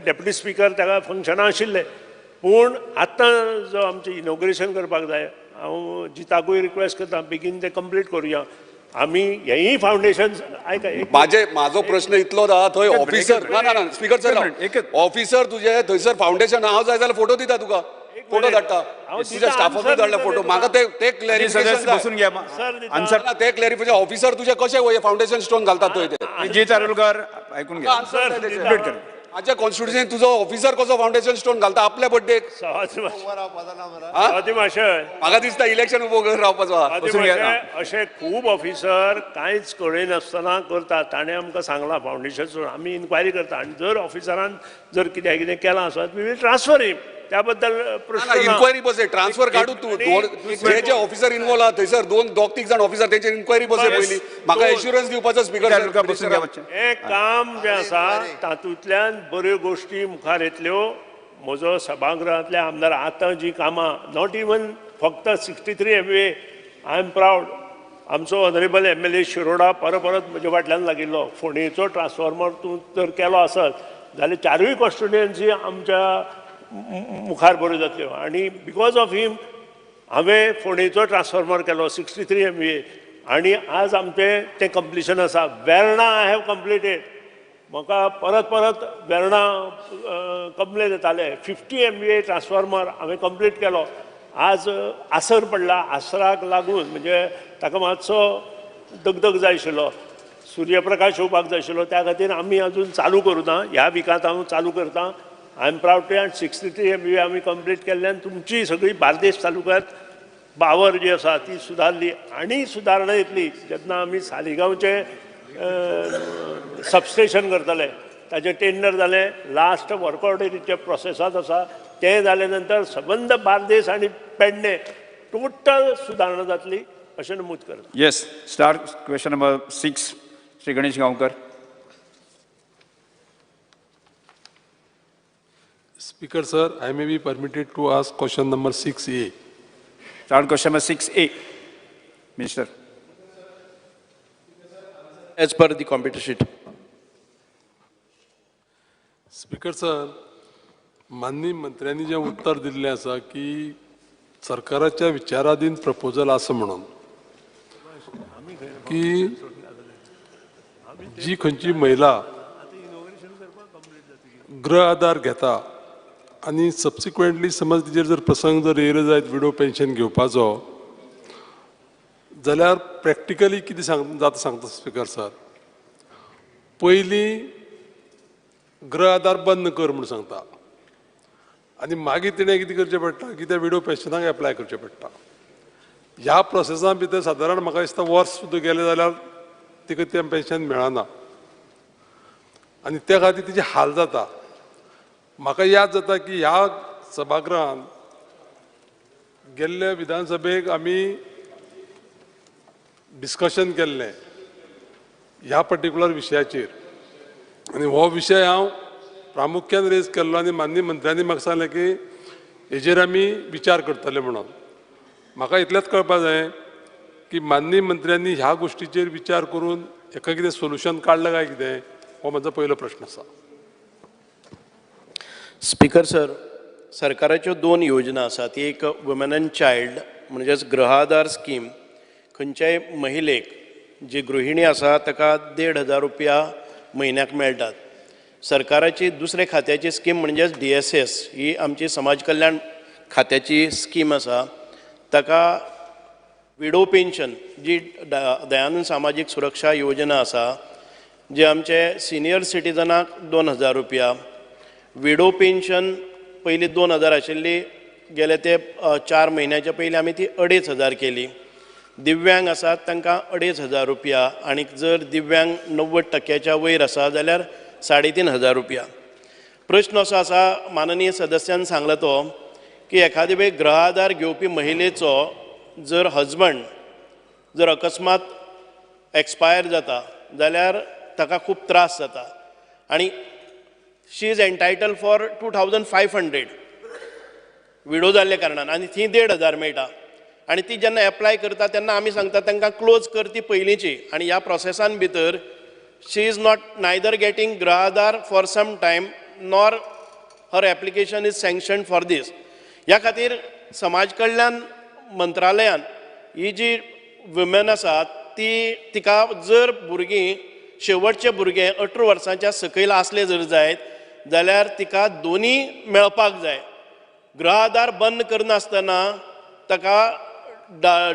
डेप्युटी स्पिकर ताका फंक्शनां आशिल्ले. पूण आतां जो आमचें इनॉग्रेशन करपाक जाय, हांव जिताकूय रिक्वेस्ट करता बेगीन तें कंप्लीट करुया. आमी हेंय फावंडेशन आयका. म्हाजो प्रश्न इतलो आहा, थंय ऑफिसर ना ना ना स्पीकर सर, ऑफिसर तुजे थंयसर फावंडेशन हांव जाय जाल्यार फोटो दिता तुका, फोटो धाडटा, तुज्या स्टाफाकूय धाडला फोटो. म्हाका ते क्लॅरिफिकेशन जाय, ते क्लॅरिफिकेशन. ऑफिसर तुजे कशे फावंडेशन स्टोन घालतात थंय ते जी चारुलकर आयकून घे. माझ्या कॉन्स्टिट्युशन तुजो ऑफिसर कसो फावंडेशन स्टोन घालता आपल्या बड्डेक? म्हाका दिसता इलेक्शन उबो करून रावपाचो. अशे खूब ऑफिसर कांयच कळयनासतना करतात. ताणें आमकां सांगलां फावंडेशन स्टोन, आमी इन्क्वायरी करता आनी जर ऑफिसरान जर कितें कितें केलां आसत we will transfer him, त्या बद्दल प्रश्न. इन्क्वायरी बसय, ट्रान्सफर काडू तूं. जे जे ऑफिसर इन्वॉल्व आहा थंयसर दोन तीग जाण ऑफिसर तेंचे इन्क्वायरी बसय पयलीं. म्हाका एश्युरन्स दिवपाचो स्पीकर. हें काम जें आसा तातूंतल्यान बऱ्यो गोश्टी मुखार येतल्यो. म्हजो सभागृहांतले आमदार आतां जी कामां not even फक्त 63 MVA, I am proud. आमचो ऑनरेबल MLA Shiroda परत परत म्हज्या फाटल्यान लागिल्लो. फोंडेचो ट्रान्सफॉर्मर तूं जर केलो आसत जाल्यार चारूय कॉन्स्टिट्युएन्सी आमच्या मुखार बऱ्यो जातल्यो. आनी because of him हांवें फोंडेचो ट्रान्सफॉर्मर केलो 63 MVA आनी आज आमचें तें कंप्लिशन आसा. Verna I have completed. म्हाका परत परत वेर्णा कंप्लेन येताले. 50 MVA transformer हांवें कंप्लीट केलो. आज आसर पडला, आसराक लागून म्हणजे ताका मातसो दगदग जाय आशिल्लो, सूर्यप्रकाश येवपाक जाय आशिल्लो, त्या खातीर आमी अजून चालू करूं ना. ह्या विकांत हांव चालू करतां. I am proud to and 63 MVA आमी कंप्लीट केल्ल्यान तुमची सगळी बार्देश तालुक्यांत बावर जी आसा ती सुदारली आनी सुदारणा येतली जेन्ना आमी सालिगांवचें सबस्टेशन करतले. ताचें टेंडर जालें, लास्ट वर्क ऑर्डरीच्या प्रोसेसांत आसा. तें जाले नंतर सबंद बार्देस आनी पेडणे टोटल सुदारणा जातली अशें नमूद करता. Yes, star question number 6, Shri Ganesh Gaonkar. Speaker sir, I may be permitted to ask question number 6A. Start question number 6A. Minister. As per the computer sheet. Speaker sir, माननीय मंत्र्यांनी जें उत्तर दिल्लें आसा की सरकाराच्या विचाराधीन प्रपोजल आसा म्हणून की जी खंयची महिला गृह आधार घेता आनी सबसिक्वेंटली समज तिचेर जर प्रसंग जर येयलो जायत विडो पेन्शन घेवपाचो जाल्यार प्रॅक्टिकली कितें जाता सांगता स्पीकर सर. पयलीं गृह आधार बंद कर म्हूण सांगता आनी मागीर तिणें कितें करचें पडटा की त्या विडो पेन्शनाक एप्लाय करचें पडटा. ह्या प्रोसेसा भितर सादारण म्हाका दिसता वर्स सुद्दां गेलें जाल्यार तिका तें पेन्शन मेळना आनी त्या खातीर तिचे हाल जाता. म्हाका याद जाता की ह्या सभागृहान गेल्ले विधानसभेक आमी डिस्कशन केल्लें ह्या पर्टिक्युलर विशयाचेर आनी हो विशय हांव प्रामुख्यान रेज केल्लो आनी माननीय मंत्र्यांनी म्हाका सांगलें की हेजेर आमी विचार करतले म्हणून. म्हाका इतलेंच कळपाक जाय की माननीय मंत्र्यांनी ह्या गोश्टीचेर विचार करून हेका कितें सोल्युशन काडलें काय कितें, हो म्हजो पयलो प्रश्न आसा. स्पीकर सर, सरकाराच्यो दोन योजना आसात. एक वुमन एंड चायल्ड म्हणजेच गृहाधार स्कीम, खंयच्याय महिलेक जी गृहिणी आसा ताका 1500 रुपया म्हयन्याक मेळटात. सरकाराची दुसरे खात्याची स्कीम म्हणजेच DSS ही आमची समाज कल्याण खात्याची स्कीम आसा. ताका विडो पेन्शन जी दयानंद सामाजीक सुरक्षा योजना आसा, जे आमचे सिनियर सिटीजनाक 2000 रुपया, विडो पेन्शन पयलीं 2000 आशिल्ली, गेले ते 4 म्हयन्याच्या पयलीं आमी ती 2500 केली. दिव्यांग आसात तांकां 2500 रुपया आनी जर दिव्यांग 90% वयर आसा जाल्यार 3500 रुपया. प्रश्न असो आसा, माननीय सदस्यान सांगला तो की एखादे वेळ गृहाधार घेवपी महिलेचो जर हजबंड जर अकस्मात एक्सपायर जाता जाल्यार ताका खूब त्रास जाता आनी she is entitle for 2500 widow जाल्ल्या कारणान आनी थंय 1500 मेळटा आनी ती जेन्ना एप्लाय करता तेन्ना आमी सांगता तांकां क्लोज कर ती पयलींची आनी ह्या प्रोसेसान भितर she is not neither getting Grihadhar for some time nor her application is sanction for this. ह्या खातीर समाज कल्याण मंत्रालयान ही जी वुमेन आसात ती तिका जर भुरगीं शेवटचे भुरगे 18 वर्सांच्या सकयल आसले जर जायत जाल्यार तिका दोनी मेळपाक जाय. गृह आधार बंद करनासतना ताका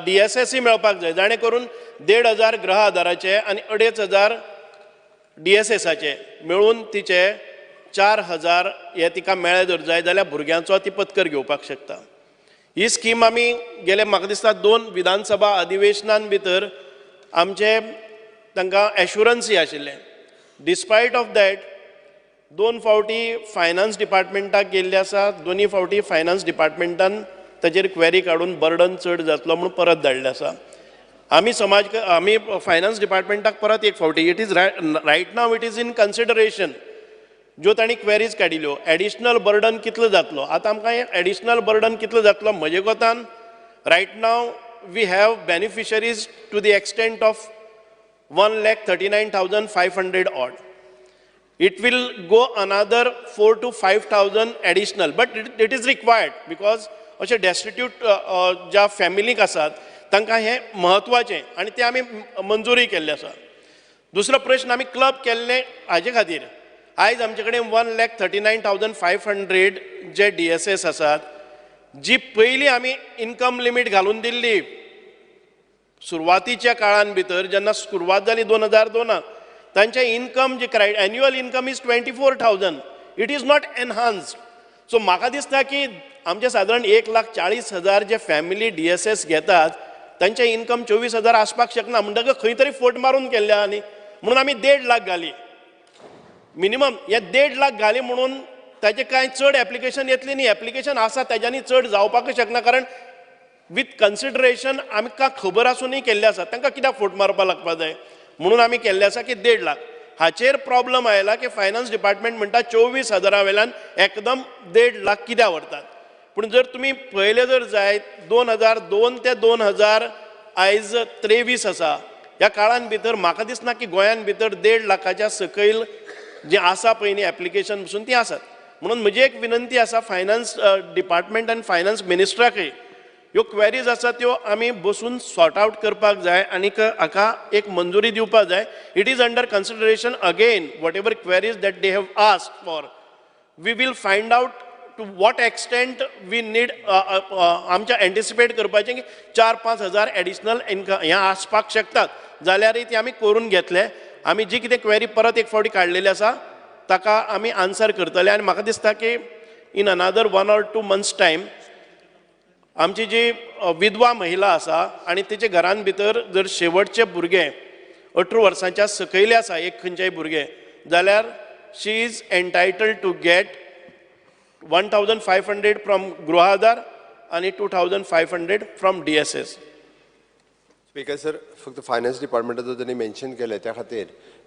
डी एस एसय मेळपाक जाय, जाणे करून 1,500 गृह आधाराचे आनी 2,500 डी एस एसाचे मेळून तिचे 4,000 हे तिका मेळ्ळे जर जाय जाल्यार भुरग्यांचो ती पत्कर घेवपाक शकता. ही स्कीम आमी गेले म्हाका दिसता 2 विधानसभा अधिवेशनान भितर आमचे तांकां एश्युरन्सूय आशिल्लें. डिस्पायट ऑफ that 2 फावटी फायनान्स डिपार्टमेंटाक गेल्ले आसा, 2 फावटी फायनान्स डिपार्टमेंटान ताचेर क्वेरी काडून बर्डन चड जातलो म्हूण परत धाडलें आसा. आमी समाज आमी फायनान्स डिपार्टमेंटाक परत एक फावटी it is right now it is in consideration ज्यो तांणी क्वेरीज काडिल्ल्यो एडिशनल बर्डन कितलो जातलो. आतां आमकां एडिशनल बर्डन कितलो जातलो म्हजे कोतान right now we have beneficiaries to the extent of 1,39,500 odd. It will go another 4,000 to 5,000 additional, but it is required because अशे डेस्टिट्यूट ज्या फॅमिलीक आसात तांकां हें म्हत्वाचें आनी तें आमी मंजुरी केल्लें आसा. दुसरो प्रश्न आमी क्लब केल्ले हाजे खातीर आयज आमचे कडेन 1,39,500 जे डी एस एस आसात जी पयलीं आमी इनकम लिमीट घालून दिल्ली सुरवातीच्या काळान भितर जेन्ना सुरवात जाली 2002 तांचे income J annual income is 24,000, it is not enhanced. So म्हाका दिसता की आमचे सादारण 1,40,000 जे फॅमिली डी एस एस घेतात तांचे इनकम 24,000 आसपाक शकना, म्हणटकच खंय तरी फोट मारून केल्ले आनी म्हणून आमी 1.5 लाख घाली मिनिमम. हे 1.5 लाख घाली म्हणून ताचे कांय चड एप्लिकेशन येतली न्ही, एप्लिकेशन आसा तेज्यानी चड जावपाकच शकना, कारण विथ कन्सिडरेशन आमकां खबर आसुनूय केल्लें आसा तांकां कित्याक फोट मारपाक लागपाक जाय म्हणून आमी केल्लें आसा की 1.5 लाख. हाचेर प्रॉब्लम आयला की फायनान्स डिपार्टमेंट म्हणटा 24,000 वयल्यान एकदम 1.5 लाख कित्याक व्हरतात. पूण जर तुमी पळयलें जर जायत 2002 ते 2023 आसा ह्या काळान भितर म्हाका दिसना की गोंयान भितर 1.5 लाखाच्या सकयल जें आसा पळय न्ही एप्लिकेशन पसून ती आसात. म्हणून म्हजी एक विनंती आसा फायनान्स डिपार्टमेंट आनी फायनान्स मिनिस्टराकय ह्यो क्वेरीज आसा त्यो आमी बसून सॉर्ट आवट करपाक जाय आनीक हाका एक मंजुरी दिवपाक जाय. It is under consideration again whatever queries that they have asked for we will find out to what extent we need. आमच्या एंटिसिपेट करपाचें की 4-5 हजार एडिशनल इनकम हें आसपाक शकतात जाल्यारय ती आमी करून घेतले. आमी जी कितें क्वेरी परत एक फावटी काडलेली आसा ताका आमी आन्सर करतले आनी म्हाका दिसता की in another 1 or 2 months time आमची जी विधवा महिला आसा आनी तिचे घरान भितर जर शेवटचे भुरगे 18 वर्सांच्या सकयले आसा एक खंयचेय भुरगे जाल्यार she is entitled to get 1,500 from Gruha Aadhaar आनी 2,500 from D S S. Speaker sir, फक्त फायनान्स डिपार्टमेंटाचो तांणी मेन्शन केलें त्या खातीर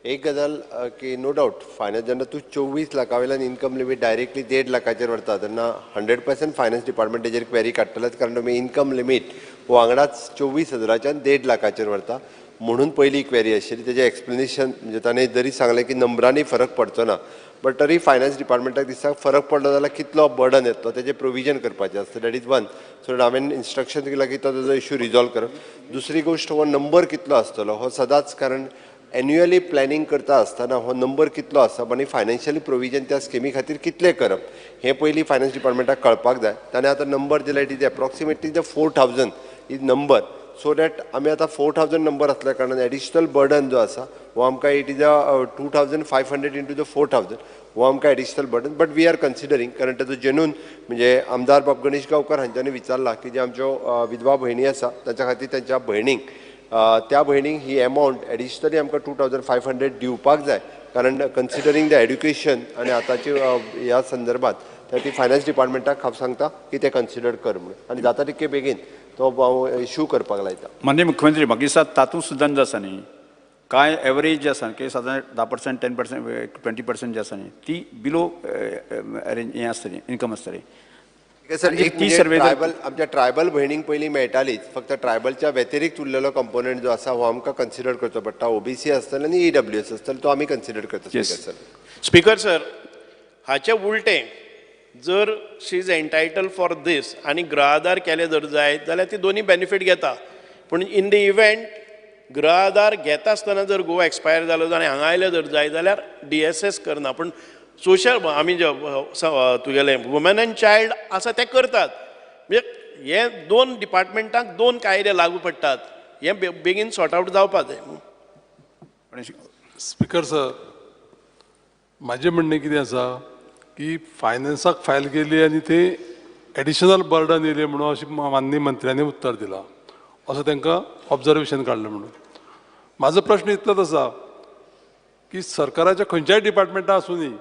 एक गजाल की नो डावट फायनान्स जेन्ना तूं 24 लाखा वयल्यान इनकम लिमीट डायरेक्टली 1.5 लाखाचेर व्हरता तेन्ना 100% फायनान्स डिपार्टमेंट तेजेर क्वेरी काडटलेच, कारण तुमी इनकम लिमीट वांगडाच 24,000च्यान 1.5 लाखाचेर व्हरता म्हणून पयली क्वेरी आशिल्ली. तेजें एक्सप्लेनेशन म्हणजे ताणें जरी सांगलें की नंबरांनी फरक पडचो ना, बट तरी फायनान्स डिपार्टमेंटाक दिसता फरक पडलो जाल्यार कितलो बर्डन येतलो तेजें प्रोविजन करपाचें आसता. That is one. So हांवें इन्स्ट्रक्शन दिलां की तो तेजो इशू रिजॉल्व करप. दुसरी गोश्ट हो नंबर कितलो आसतलो हो सदांच, कारण एन्युअली प्लॅनिंग करता आसतना हो नंबर कितलो आसप आनी फायनान्शियली प्रोविजन त्या स्किमी खातीर कितलें करप हें पयलीं फायनान्स डिपार्टमेंटाक कळपाक जाय. ताणें आतां नंबर दिला it is approximately the 4,000 is number, so that आमी आतां 4,000 नंबर आसल्या कारणान एडिशनल बर्डन जो आसा हो आमकां it is a 2,500 into the 4,000 हो आमकां additional burden, but we are considering. कारण तेजो जेन्यून म्हणजे आमदार बाब गणेश गांवकर हांच्यांनी विचारला की जे आमच्यो विधवा भयणी आसा तांच्या खातीर तांच्या भयणींक त्या भयणींक ही एमावंट एडिशनली आमकां 2,500 दिवपाक जाय, कारण कन्सिडरींग the education आनी आतांची ह्या संदर्भात त्या फायनान्स डिपार्टमेंटाक हांव सांगता की ते कन्सिडर कर म्हणून आनी जाता तितके बेगीन तो हांव इशू करपाक लायता. माननीय मुख्यमंत्री, म्हाका दिसता तातूंत सुद्दां जो आसा न्ही कांय एवरेज जे आसा की सादारण 10%, 10%, 20% जे आसा न्ही ती बिलो हें आसतली इनकम आसतली. सर एक ट्रायबल आमच्या ट्रायबल भयणींक पयलीं मेळटालीच, फक्त ट्रायबलच्या व्यतिरिक्त उरलेलो कंपोनंट जो आसा हो आमकां कन्सिडर करचो पडटा. ओबीसी आसतले आनी ईडब्ल्यूएस आसतले तो आमी कन्सिडर करता. स्पीकर सर, स्पीकर सर हाचे उलटें जर she is entitle for this आनी गृह आधार केले जर जायत जाल्यार ती दोनी बेनिफीट घेता, पूण इन the event गृह आधार घेता आसतना जर घोव एक्सपायर जालो आनी हांगा आयले जर जाय जाल्यार डी एस एस करना, पूण सोशल आमी जे तुगेलें वुमेन एंड चायल्ड आसा तें करतात. म्हणजे हे दोन डिपार्टमेंटांक दोन कायदे लागू पडटात, हे बेगीन सॉर्ट आवट जावपा जाय. स्पीकर सर, म्हाजें म्हणणें कितें आसा की फायनान्साक फायल केली आनी थंय एडिशनल बर्डन येयलें म्हणून अशें माननीय मंत्र्यांनी उत्तर दिलां, असो तांकां ऑब्जर्वेशन काडलें म्हणून. म्हाजो प्रश्न इतलोच आसा की सरकाराच्या खंयच्याय डिपार्टमेंटां आसूं,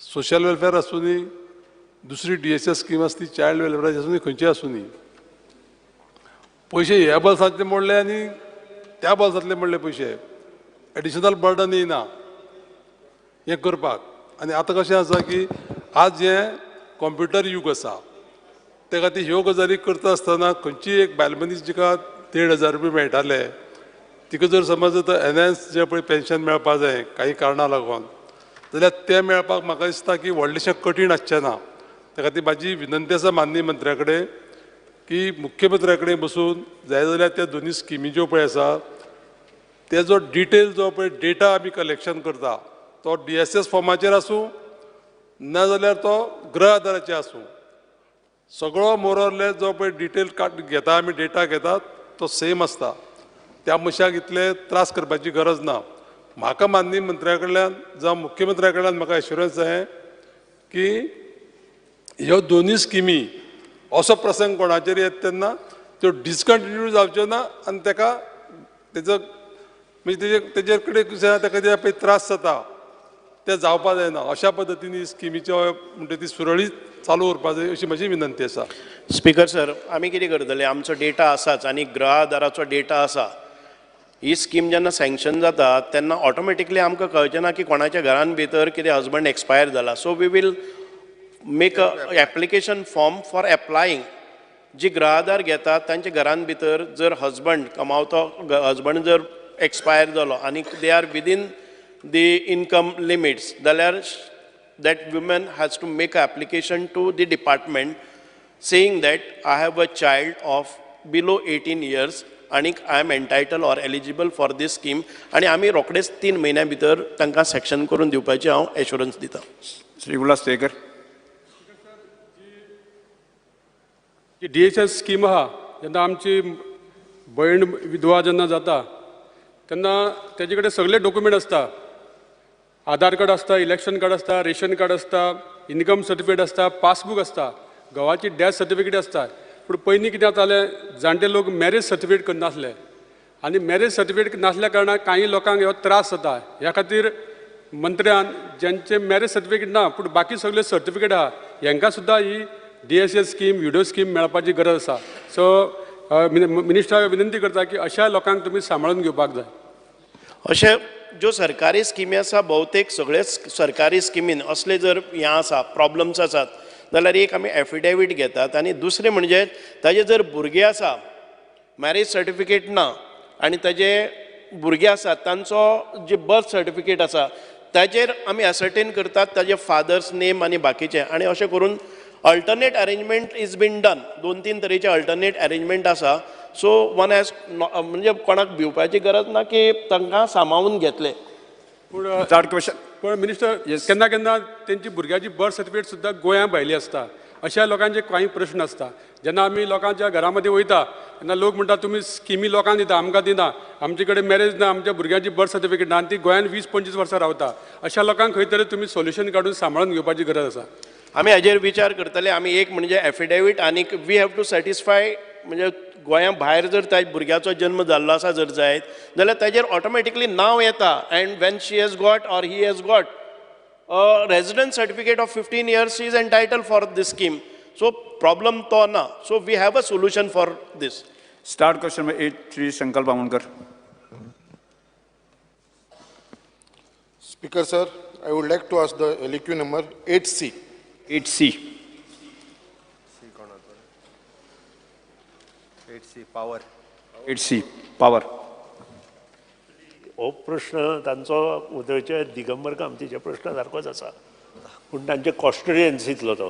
सोशल वेलफेअर आसूं, दुसरी डी एस एस स्कीम आसा ती चायल्ड वेलफेअराची आसूं, खंयची आसूं, पयशे ह्या बॉल्सांतले मोडले आनी त्या बॉल्सांतले मोडले पयशे, एडिशनल बर्डन येयना हें करपाक. आनी आतां कशें आसा की आज हें कॉम्प्युटर यूग आसा, ते खातीर ह्यो गजाली करता आसतना खंयचीय एक बायल मनीस जिका 1500 रुपया मेळटाले तिका जर समज आतां एनहान्स जें पळय पेन्शन मेळपा जाय काही कारणां लागून, जाल्यार तें मेळपाक म्हाका दिसता की व्हडलेशें कठीण आसचें ना. ते खातीर म्हाजी विनंती आसा माननीय मंत्र्या कडेन की मुख्यमंत्र्या कडेन बसून जाय जाल्यार त्या दोनूय स्किमी ज्यो पळय आसा तेजो डिटेल जो पळय डेटा आमी कलेक्शन करता तो डी एस एस फॉर्माचेर आसूं ना जाल्यार तो गृह आधाराचेर आसूं, सगळो मोर ऑर लेस जो पळय डिटेल घेता आमी डेटा घेतात तो सेम आसता. त्या मनशाक इतले त्रास करपाची गरज ना. म्हाका माननीय मंत्र्या कडल्यान जावं मुख्यमंत्र्या कडल्यान म्हाका एश्युरन्स जाय की ह्यो दोनूय स्किमी असो प्रसंग कोणाचेर येता तेन्ना त्यो डिसकंटिन्यू जावच्यो ना आनी ताका तेजो म्हणजे तेजे कडेन कशें ताका जे पळय त्रास जाता ते जावपा जायना. अशा पद्दतीन ही स्किमीच्यो म्हणटा ती सुरळीत चालू उरपा जाय अशी म्हजी विनंती आसा. स्पीकर सर, आमी कितें करतले, आमचो डेटा आसाच आनी गृह आधाराचो डेटा आसा. ही स्कीम जेन्ना सँक्शन जाता तेन्ना ऑटोमॅटिकली आमकां कळचें ना की कोणाच्या घरान भितर कितें हजबंड एक्सपायर जाला. So we will make a application form for applying. जी गृह आधार घेतात तांच्या घरान भितर जर हजबंड कमावतो हजबंड जर एक्सपायर जालो आनी they are within the income limits जाल्यार that woman has to make a application to the department saying that I have a child of below 18 years आनीक I am entitle or eligible for this scheme, आनी आमी रोखडेच 3 म्हयन्या भितर तांकां sanction करून दिवपाची हांव एश्युरन्स दितां. Shri Ulhas Tuyenkar. D H S scheme आहा, जेन्ना आमची भयण विधवा जेन्ना जाता तेन्ना तेजे कडेन सगळे डॉक्युमेंट आसता, आधार कार्ड आसता, इलेक्शन कार्ड आसता, रेशन कार्ड आसता, इनकम सर्टिफिकेट आसता, पासबूक आसता, घोवाची डेथ सर्टिफिकेट आसता. पूण पयलीं कितें जातालें, जाणटे लोक मॅरेज सर्टिफिकेट करनासले आनी मॅरेज सर्टिफिकेट नासल्या कारणान कांय लोकांक हो त्रास जाता. ह्या खातीर मंत्र्यान ज्यांचे मॅरेज सर्टिफिकेट ना पूण बाकी सगळे सर्टिफिकेट आहा हेंकां सुद्दां ही D S S scheme, widow scheme मेळपाची गरज आसा. सो मिनिस्टराक विनंती करता की अशा लोकांक तुमी सांबाळून घेवपाक जाय. अशें ज्यो सरकारी स्किमी आसा बहुतेक सगळेच सरकारी स्किमीन असले जर हें आसा प्रॉब्लम्स आसात जाल्यार एक आमी एफिडेवीट घेतात आनी दुसरें म्हणजे ताजे जर भुरगे आसा मॅरेज सर्टिफिकेट ना आनी ताजे भुरगे आसात तांचो जे बर्थ सर्टिफिकेट आसा ताजेर आमी असर्टेन करतात ताजे फादर्स नेम आनी बाकीचे, आनी अशें करून alternate arrangement is been done. 2-3 तरेचे अल्टरनेट अरेंजमेंट आसा. सो वन हॅज म्हणजे कोणाक भिवपाची गरज ना की तांकां सामावून घेतले. पूण पण मिनिस्टर, केन्ना केन्ना तेंची भुरग्याची बर्थ सर्टिफिकेट सुद्दां गोंया भायली आसता. अशा लोकांचे कांय प्रश्न आसता. जेन्ना आमी लोकांच्या घरा मदीं वयता तेन्ना लोक म्हणटा तुमी स्किमी लोकांक दिता, आमकां दिना, आमचे कडेन मॅरेज ना, आमच्या भुरग्यांची बर्थ सर्टिफिकेट ना आनी ती गोंयान 20-25 वर्सां रावता. अशा लोकांक खंय तरी तुमी सोल्युशन काडून सांबाळून घेवपाची गरज आसा. आमी हाजेर विचार करतले. आमी एक म्हणजे एफिडेवीट आनीक we have to satisfy म्हणजे गोंया भायर जर त्या भुरग्याचो जन्म जाल्लो आसा जर जायत जाल्यार ताजेर ऑटोमॅटिकली नांव येता and when she has got or he has got resident certificate of 15 years she is entitle for this scheme. So problem तो ना. So we have a solution for this. Start question number 8, Shri Sankalp Amonkar. Speaker sir, I would like to ask the LQ number 8C. 8C. 8C power. 8C power. हो प्रश्न तांचो उदयच्या दिगंबर कामतीच्या प्रश्ना सारकोच आसा, पूण तांचे कॉन्स्टिट्युएन्सींतलो तो,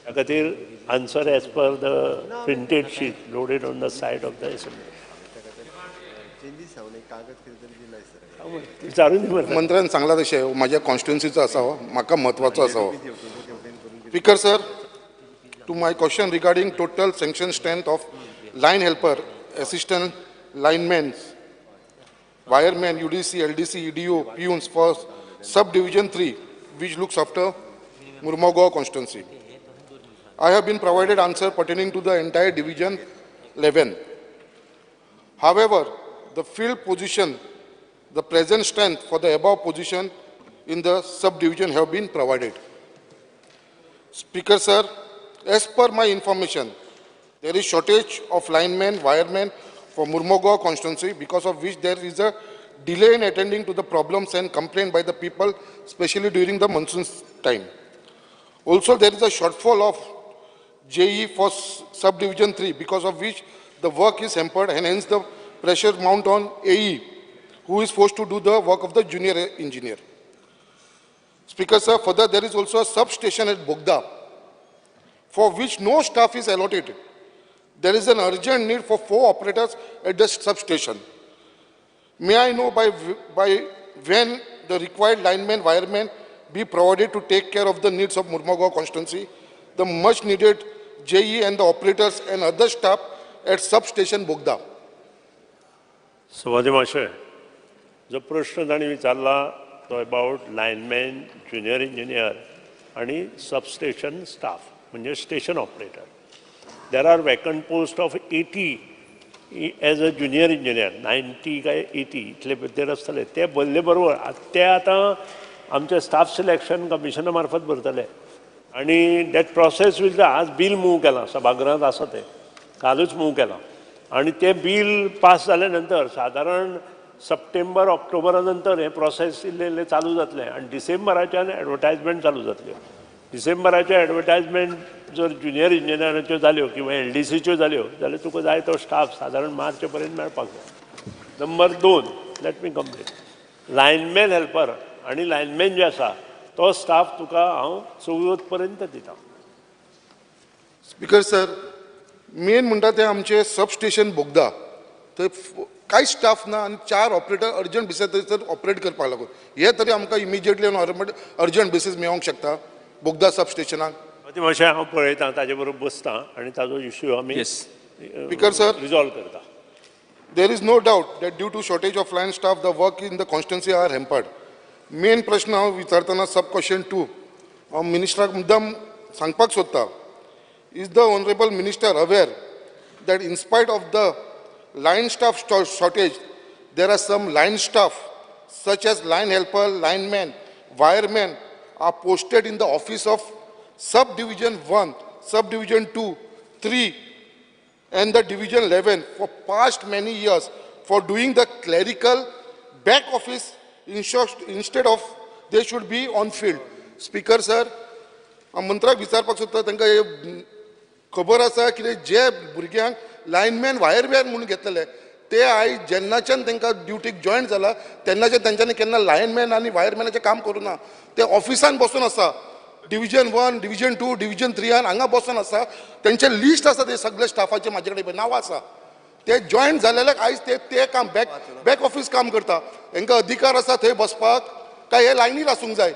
त्या खातीर answer as per the printed sheet loaded on the side of the assembly. विचारून मंत्र्यान सांगला तशें म्हाज्या कॉन्स्टिट्युन्सीचो आसा हो, म्हाका म्हत्वाचो आसा हो. Speaker sir, to my question regarding total sanction strength of line helper, assistant linemen, wireman, UDC, LDC, EDO, peons for sub division 3, which looks after Mormugao constituency. I have been provided answer pertaining to the entire division 11. However, the field position, the present strength for the above position in the subdivision have been provided. Speaker sir, as per my information, there is shortage of linemen, wiremen for Mormugao constituency, because of which there is a delay in attending to the problems and complaint by the people, especially during the monsoon time. Also, there is a shortfall of JE for subdivision 3, because of which the work is hampered and hence the pressure mount on AE, who is forced to do the work of the junior engineer. Speaker sir, further there is also a substation at Bogda, for which no staff is allotted. There is an urgent need for 4 operators at the substation. May I know by when the required linemen, wiremen be provided to take care of the needs of Mormugao constituency, the much needed JE and the operators and other staff at substation Bogda? सभापती महाशय, जो प्रश्न तांणी विचारला तो about lineman, junior engineer आनी substation staff म्हणजे station operator. There are vacant post of 80 as a junior engineer, 90 काय 80 इतले भितर आसतले. ते भरले बरोबर ते आतां आमचे स्टाफ सिलेक्शन कमिशना मार्फत भरतले आनी that process वील. आज बील मूव केलां सभागृहांत आसा, तें कालूच मूव केलां आनी तें बील पास जाले नंतर सादारण सप्टेंबर ऑक्टोबरा नंतर हें प्रोसेस इल्लें इल्लें चालू जातलें आनी डिसेंबराच्यान एडवर्टायजमेंट चालू जातल्यो. डिसेंबराचें एडवर्टायजमेंट जर ज्युनियर इंजिनियराच्यो जाल्यो किंवा एलडीसीच्यो जाल्यो जाल्यार तुका जाय तो स्टाफ सादारण मार्च पर्यंत मेळपाक जाय. Number 2, let me complete. Lineman helper आनी लायनमॅन जे आसा तो स्टाफ तुका हांव चवथ पर्यंत दिता. स्पीकर सर, मेन म्हणटा तें आमचें सबस्टेशन बोगदा, थंय कांय स्टाफ ना आनी 4 ऑपरेटर अर्जंट बेसीस थंयसर ऑपरेट करपाक लागून हे तरी आमकां इमिजिएटली अर्जंट बेसीस मेळोंक शकता बोगदा सबस्टेशनाक. मातशें हांव पळयता, ताजे बरोबर बसता आनी ताजो इश्यू आमी स्पीकर सर रिजॉल्व करता. There is no doubt that due to shortage of line staff the work in the constituency are hampered. Main प्रश्न हांव विचारतना सब क्वेश्चन 2 हांव मिनिस्टराक मुद्दाम सांगपाक सोदता. Is the honourable minister aware that in spite of the line staff shortage, there are some line staff such as line helper, lineman, wireman are posted in the office of Subdivision 1, Subdivision 2, 3 and the Division 11 for past many years for doing the clerical back office instead of they should be on field. Speaker sir, मंत्राक विचारपाक सोदता, तांकां खबर आसा कितें जे भुरग्यांक lineman wireman म्हणून घेतलेले ते आयज जेन्नाच्यान तांकां ड्युटीक जॉयन जाला तेन्नाच्यान तांच्यांनी केन्ना लायनमॅन आनी वायरमॅनाचें काम करूं ना. ते ऑफिसान बसून आसा, डिविजन 1, डिविजन 2, डिविजन 3 हांगा बसून आसा. तेंचें लिस्ट आसा, ते सगळे स्टाफाचें म्हाजे कडेन नांव आसा. ते जॉयन जालेल्याक आयज ते ते काम बॅक ऑफीस काम करता. हेंकां अधिकार आसा थंय बसपाक काय हे लायनीर आसूंक जाय?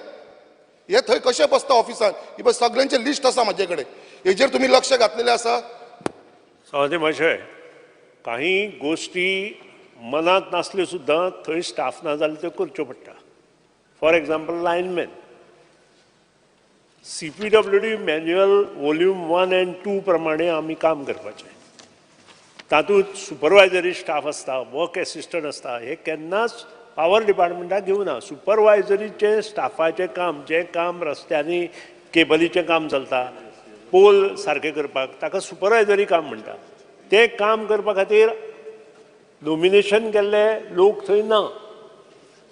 हे थंय कशें बसता ऑफिसान? ही पळय सगळ्यांचें लिस्ट आसा म्हाजे कडेन. हेजेर तुमी लक्ष घातलेलें आसा? सभापती महाशय, काही गोष्टी मनांत नासल्यो सुद्दां थंय स्टाफ ना जाल्यार त्यो करच्यो पडटा. For example, lineman. CPWD manual volume 1 and 2 प्रमाणे आमी काम करपाचें. तातूंत सुपरवायजरी स्टाफ आसता, वर्क एसिस्टंट आसता. हे केन्नाच पावर डिपार्टमेंटाक घेवना. सुपरवायजरीचें स्टाफाचें काम, जें काम रस्त्यांनी केबलीचें काम चलता, पोल सारकें करपाक, ताका सुपरवायजरी काम म्हणटा. तें काम करपा खातीर नॉमिनेशन केल्ले लोक थंय ना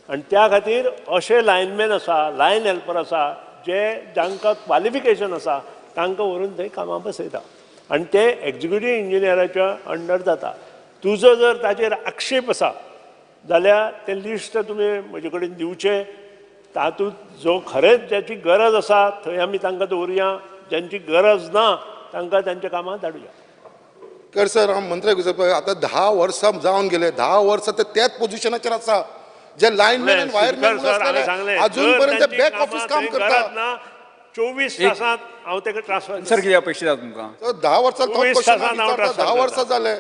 आनी त्या खातीर अशे लायनमॅन आसा, लायन हेल्पर आसा, जे जांकां क्वालिफिकेशन आसा तांकां व्हरून थंय कामां बसयता आनी ते एक्जिक्युटीव इंजिनियराच्या अंडर जाता. तुजो जर ताचेर आक्षेप आसा जाल्यार तें लिस्ट तुमी म्हजे कडेन दिवचें. तातूंत जो खरेंच जाची गरज आसा थंय आमी तांकां दवरुया, जांची गरज ना तांकां तांच्या कामां धाडुया. स्पीकर सर, हांव मंत्र्याक विचारपाक आतां 10 वर्सां जावन गेले, 10 वर्सां ते त्याच पोजिशनाचेर आसा. जे लायनमॅन आनी वायरमॅन अजून पर्यंत बॅक ऑफिस काम करता. 24 तासांत हांव ताका ट्रान्सफर. सर कितें अपेक्षित आसा तुमकां? 10 वर्सां 10 वर्सां जाले.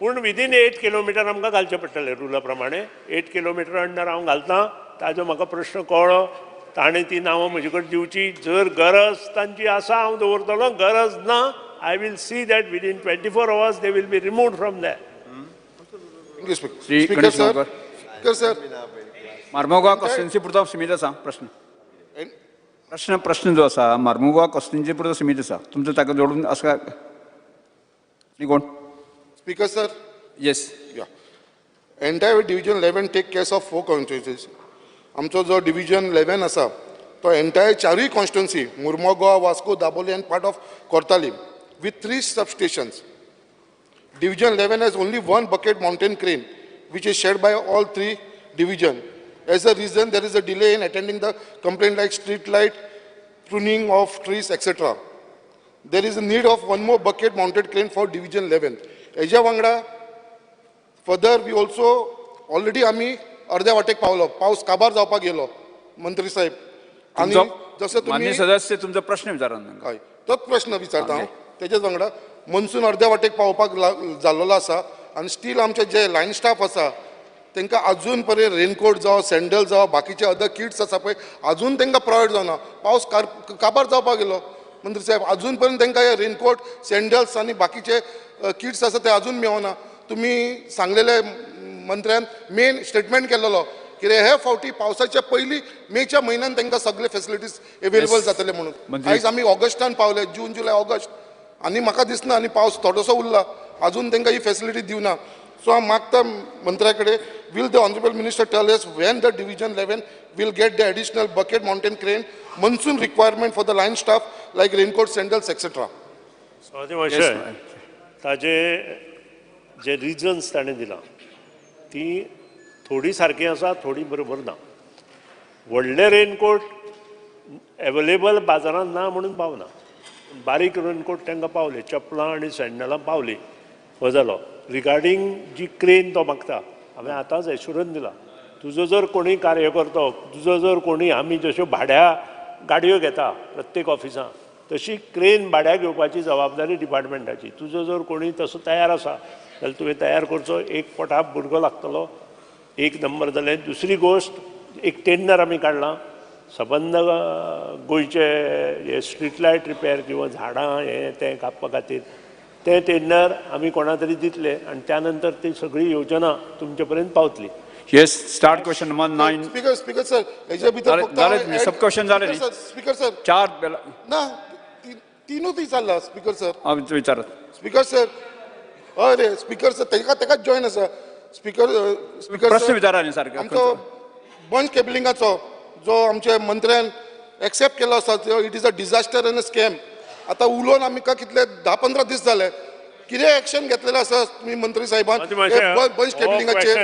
पूण विदीन 8 किलोमिटर आमकां घालचें पडटलें रुला प्रमाणे. 8 किलोमिटर अंडर हांव घालता. ताजो म्हाका प्रश्न कळ्ळो. ताणें ती नांवां म्हजे कडेन दिवची. जर गरज तांची आसा हांव दवरतलो, गरज ना I will see that within 24 hours they will be removed from that. Shri Ganesh Gaonkar. Sir, Marmugao constituency पुरतो सीमित आसा प्रश्न. प्रश्न प्रश्न जो आसा मार्मुगांव कॉन्स्टिट्युएन्सी पुरतो सीमित आसा. तुमचो ताका जोडून आसा न्ही कोण? Speaker sir. Yes. Entire division 11 take case of 4 constituencies. आमचो जो डिविजन 11 आसा तो entire 4 constituency Mormugao, Vasco, Dabolim and part of Cortalim with 3 substations. Division 11 has only 1 bucket mountain crane which is shared by all 3 division. As a reason, there is a delay in attending the complaint like street light, pruning of trees, etc. There is a need of 1 more bucket mounted crane for Division 11. Eja wangda, further we also already ami अर्ध्या वाटेक पावलो. पावस काबार जावपाक गेलो मंत्री साहेब. आनी जसो तुमी सदस्य तुमचो प्रश्न विचारा. हय, तोच प्रश्न विचारता हांव. तेच्याच वांगडा मनसून अर्ध्या वाटेक पावपाक जाल्लो आसा आनी स्टील आमचे जे लायन स्टाफ आसा तांकां अजून पर्यंत रेनकोट जावं, सँडल जावं, बाकीचे अदर किट्स आसा पळय अजून तांकां प्रोवायड जावना. पावस काबार जावपाक गेलो मंत्री साहेब, अजून पर्यंत तांकां हे रेनकोट, सँडल्स आनी बाकीचे किट्स आसा ते अजून मेळना. तुमी सांगलेले मंत्र्यान मेन स्टेटमेंट केलेलो कितें हे फावटी पावसाच्या पयलीं मेच्या म्हयन्यान तांकां सगळे फेसिलिटीज एवेलेबल जातले म्हणून. आयज आमी ऑगस्टान पावले, जून, जुलय, ऑगस्ट, आनी म्हाका दिसना आनी पावस थोडोसो उरला, अजून तांकां ही फेसिलिटी दिवना. सो हांव मागता मंत्र्या कडेन, will the honourable minister tell us when the division 11 will get the additional bucket mountain crane monsoon requirement for the line staff like raincoat, sandals, etcetera? ताजे जे रिजन्स ताणें दिला ती थोडी सारकी आसा, थोडी बरोबर ना. व्हडले रेनकोट एवेलेबल बाजारांत ना म्हणून पावना. बारीक रेनकोट तांकां पावले, चपलां आनी सँडलां पावली. हो जालो. रिगार्डींग जी क्रेन तो मागता, हांवें आतांच एश्युरन्स दिला, तुजो जर कोणी कार्यकर्तो, तुजो जर कोणी, आमी जश्यो भाड्या गाडयो घेता प्रत्येक ऑफिसांत तशी क्रेन भाड्या घेवपाची जबाबदारी डिपार्टमेंटाची. तुजो जर कोणी तसो तयार आसा जाल्यार तुवें तयार करचो. एक पोटाक भुरगो लागतलो, एक नंबर जालें. दुसरी गोश्ट, एक टेंडर आमी काडलां सबंद गोंयचे हे स्ट्रीट लायट रिपेर किंवा झाडां हें तें कापपा खातीर. तें टेंडर आमी कोणा तरी दितले आनी त्या नंतर ती सगळी योजना तुमचे पर्यंत पावतली. Yes, start question number 9. Speaker, speaker sir, हेच्या भितर फक्त सब क्वेश्चन जाले. स्पीकर सर, 4 ना तिनूच विचारला स्पीकर सर. विचारात स्पीकर सर. हय रे स्पीकर सर, तेका तेकाच जॉयन आसा. स्पीकर स्पीकर प्रश्न विचारा न्ही सारको. आमचो बंच केबलिंगाचो जो आमच्या मंत्र्यान एक्सेप्ट केलो आसा, it is a disaster and a scam. आतां उलोवन आमकां कितले 10-15 दीस जाले, कितें एक्शन घेतलेलें आसा तुमी मंत्री साहेबान बंच केबलिंगाचेर?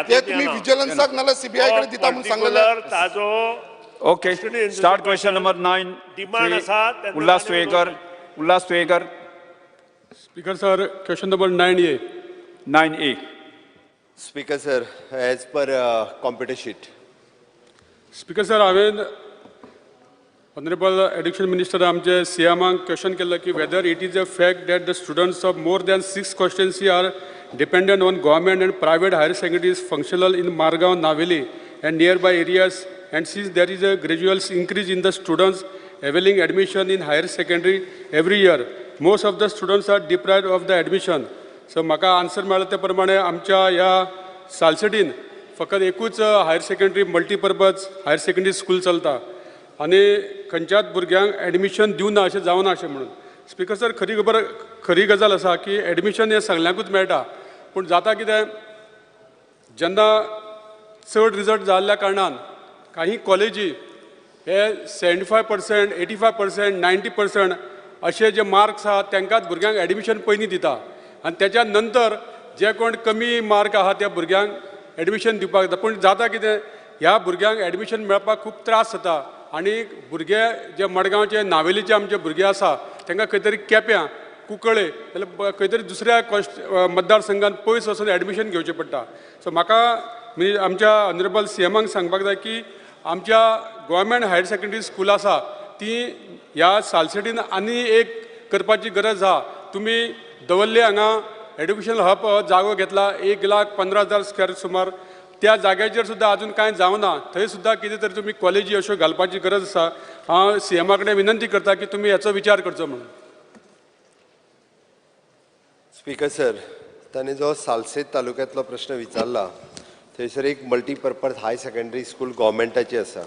ते तुमी विजिलन्साक नाल्यार सीबीआय कडेन दिता म्हणून सांगलेलें. ताजो okay, start question number 9. Demand आसा. Ulhas Tuyenkar. Ulhas Tuyenkar. Speaker sir, question number 9A. 9A. Speaker sir, as per computer sheet. Speaker sir, हांवें ऑनरेबल एड्युकेशन मिनिस्टर आमचे सीएमाक क्वेश्चन केल्लो की whether it is a fact that the students of more than 6 constituency are dependent on government and private higher secondaries functional in Margao, Navelim and nearby areas, and since there is a gradual increase in the students availing admission in higher secondary every year, most of the students are deprived of the admission. So म्हाका answer मेळ्ळा ते प्रमाणे आमच्या ह्या सालसेटीन फकत एकूच higher secondary multipurpose higher secondary school चलता आनी खंयच्याच भुरग्यांक एडमिशन दिवना अशें जावना अशें म्हणून. स्पीकर सर, खरी खबर खरी गजाल आसा की एडमिशन हें सगल्यांकूच मेळटा, पूण जाता कितें, जेन्ना चड रिजल्ट जाल्ल्या कारणान काही कॉलेजी हे 75%, 85%, 90% अशे जे मार्क्स आहा तांकांच भुरग्यांक एडमिशन पयलीं दिता आनी त्याच्या नंतर जे कोण कमी मार्क आहा त्या भुरग्यांक एडमिशन दिवपाक जाता. पूण जाता कितें, ह्या भुरग्यांक एडमिशन मेळपाक खूब त्रास जाता आनी भुरगे जे मडगांवचे नावेलीचे आमचे भुरगे आसा तांकां खंय तरी केप्यां कुंकळे जाल्यार खंय तरी दुसऱ्या मतदारसंघात पयस वचून एडमिशन घेवचें पडटा. सो म्हाका म्हणजे आमच्या ऑनरेबल सी एमाक सांगपाक जाय की आमच्या गव्हर्मेंट हायर सेकंडरी स्कूल आसा ती ह्या सालसेटीन आनी एक करपाची गरज आसा. तुमी दवल्ले हांगा एड्युकेशन हब जागो घेतला 1,15,000 स्क्वेअर सुमार, त्या जाग्याचेर सुद्दां अजून कांय जावना, थंय सुद्दां कितें तरी तुमी कॉलेजी अश्यो घालपाची गरज आसा. हांव सी एमा कडेन विनंती करता की तुमी हाचो विचार करचो म्हणून. स्पीकर सर, ताणें जो सालसेत तालुक्यांतलो प्रश्न विचारला थंयसर एक मल्टीपर्पज हायर सेकंडरी स्कूल गव्हर्मेंटाची आसा,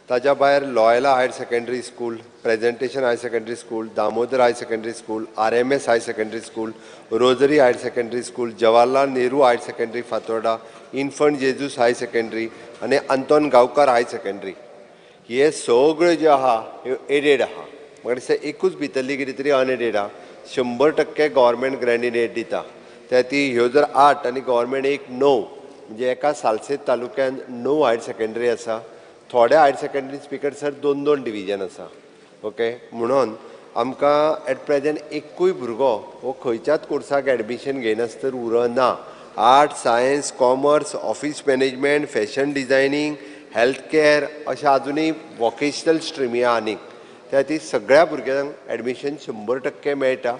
ताज्या भायर Loyola higher secondary school, Presentation higher secondary school, Damodar higher secondary school, RMS higher secondary school, Rosary higher secondary school, Jawaharlal Nehru higher secondary Fatorda, Infant Jesus higher secondary आनी Anton गांवकार higher secondary. हे सगळ्यो ज्यो आहा ह्यो added आहा. म्हाका दिसता एकूच भितरली कितें तरी अनएडेड आहा. 100% गव्हर्मेंट ग्रँड इन एड दिता. त्या ती ह्यो जर 8 आनी गव्हर्मेंट एक 9 म्हणजे एका सालसेत तालुक्यान 9 हायर सेकंडरी आसा. थोड्या higher secondary speaker sir 2-2 division आसा. ओके, म्हणून आमकां एट प्रेजेंट एकूय भुरगो हो खंयच्याच कोर्साक एडमिशन घेयनासतर उरना. Art, science, commerce, office management, fashion designing, health care अशें आजुनूय वोकेशनल स्ट्रिमी आहा आनीक. त्या खातीर सगळ्या भुरग्यांक एडमिशन 100% मेळटा.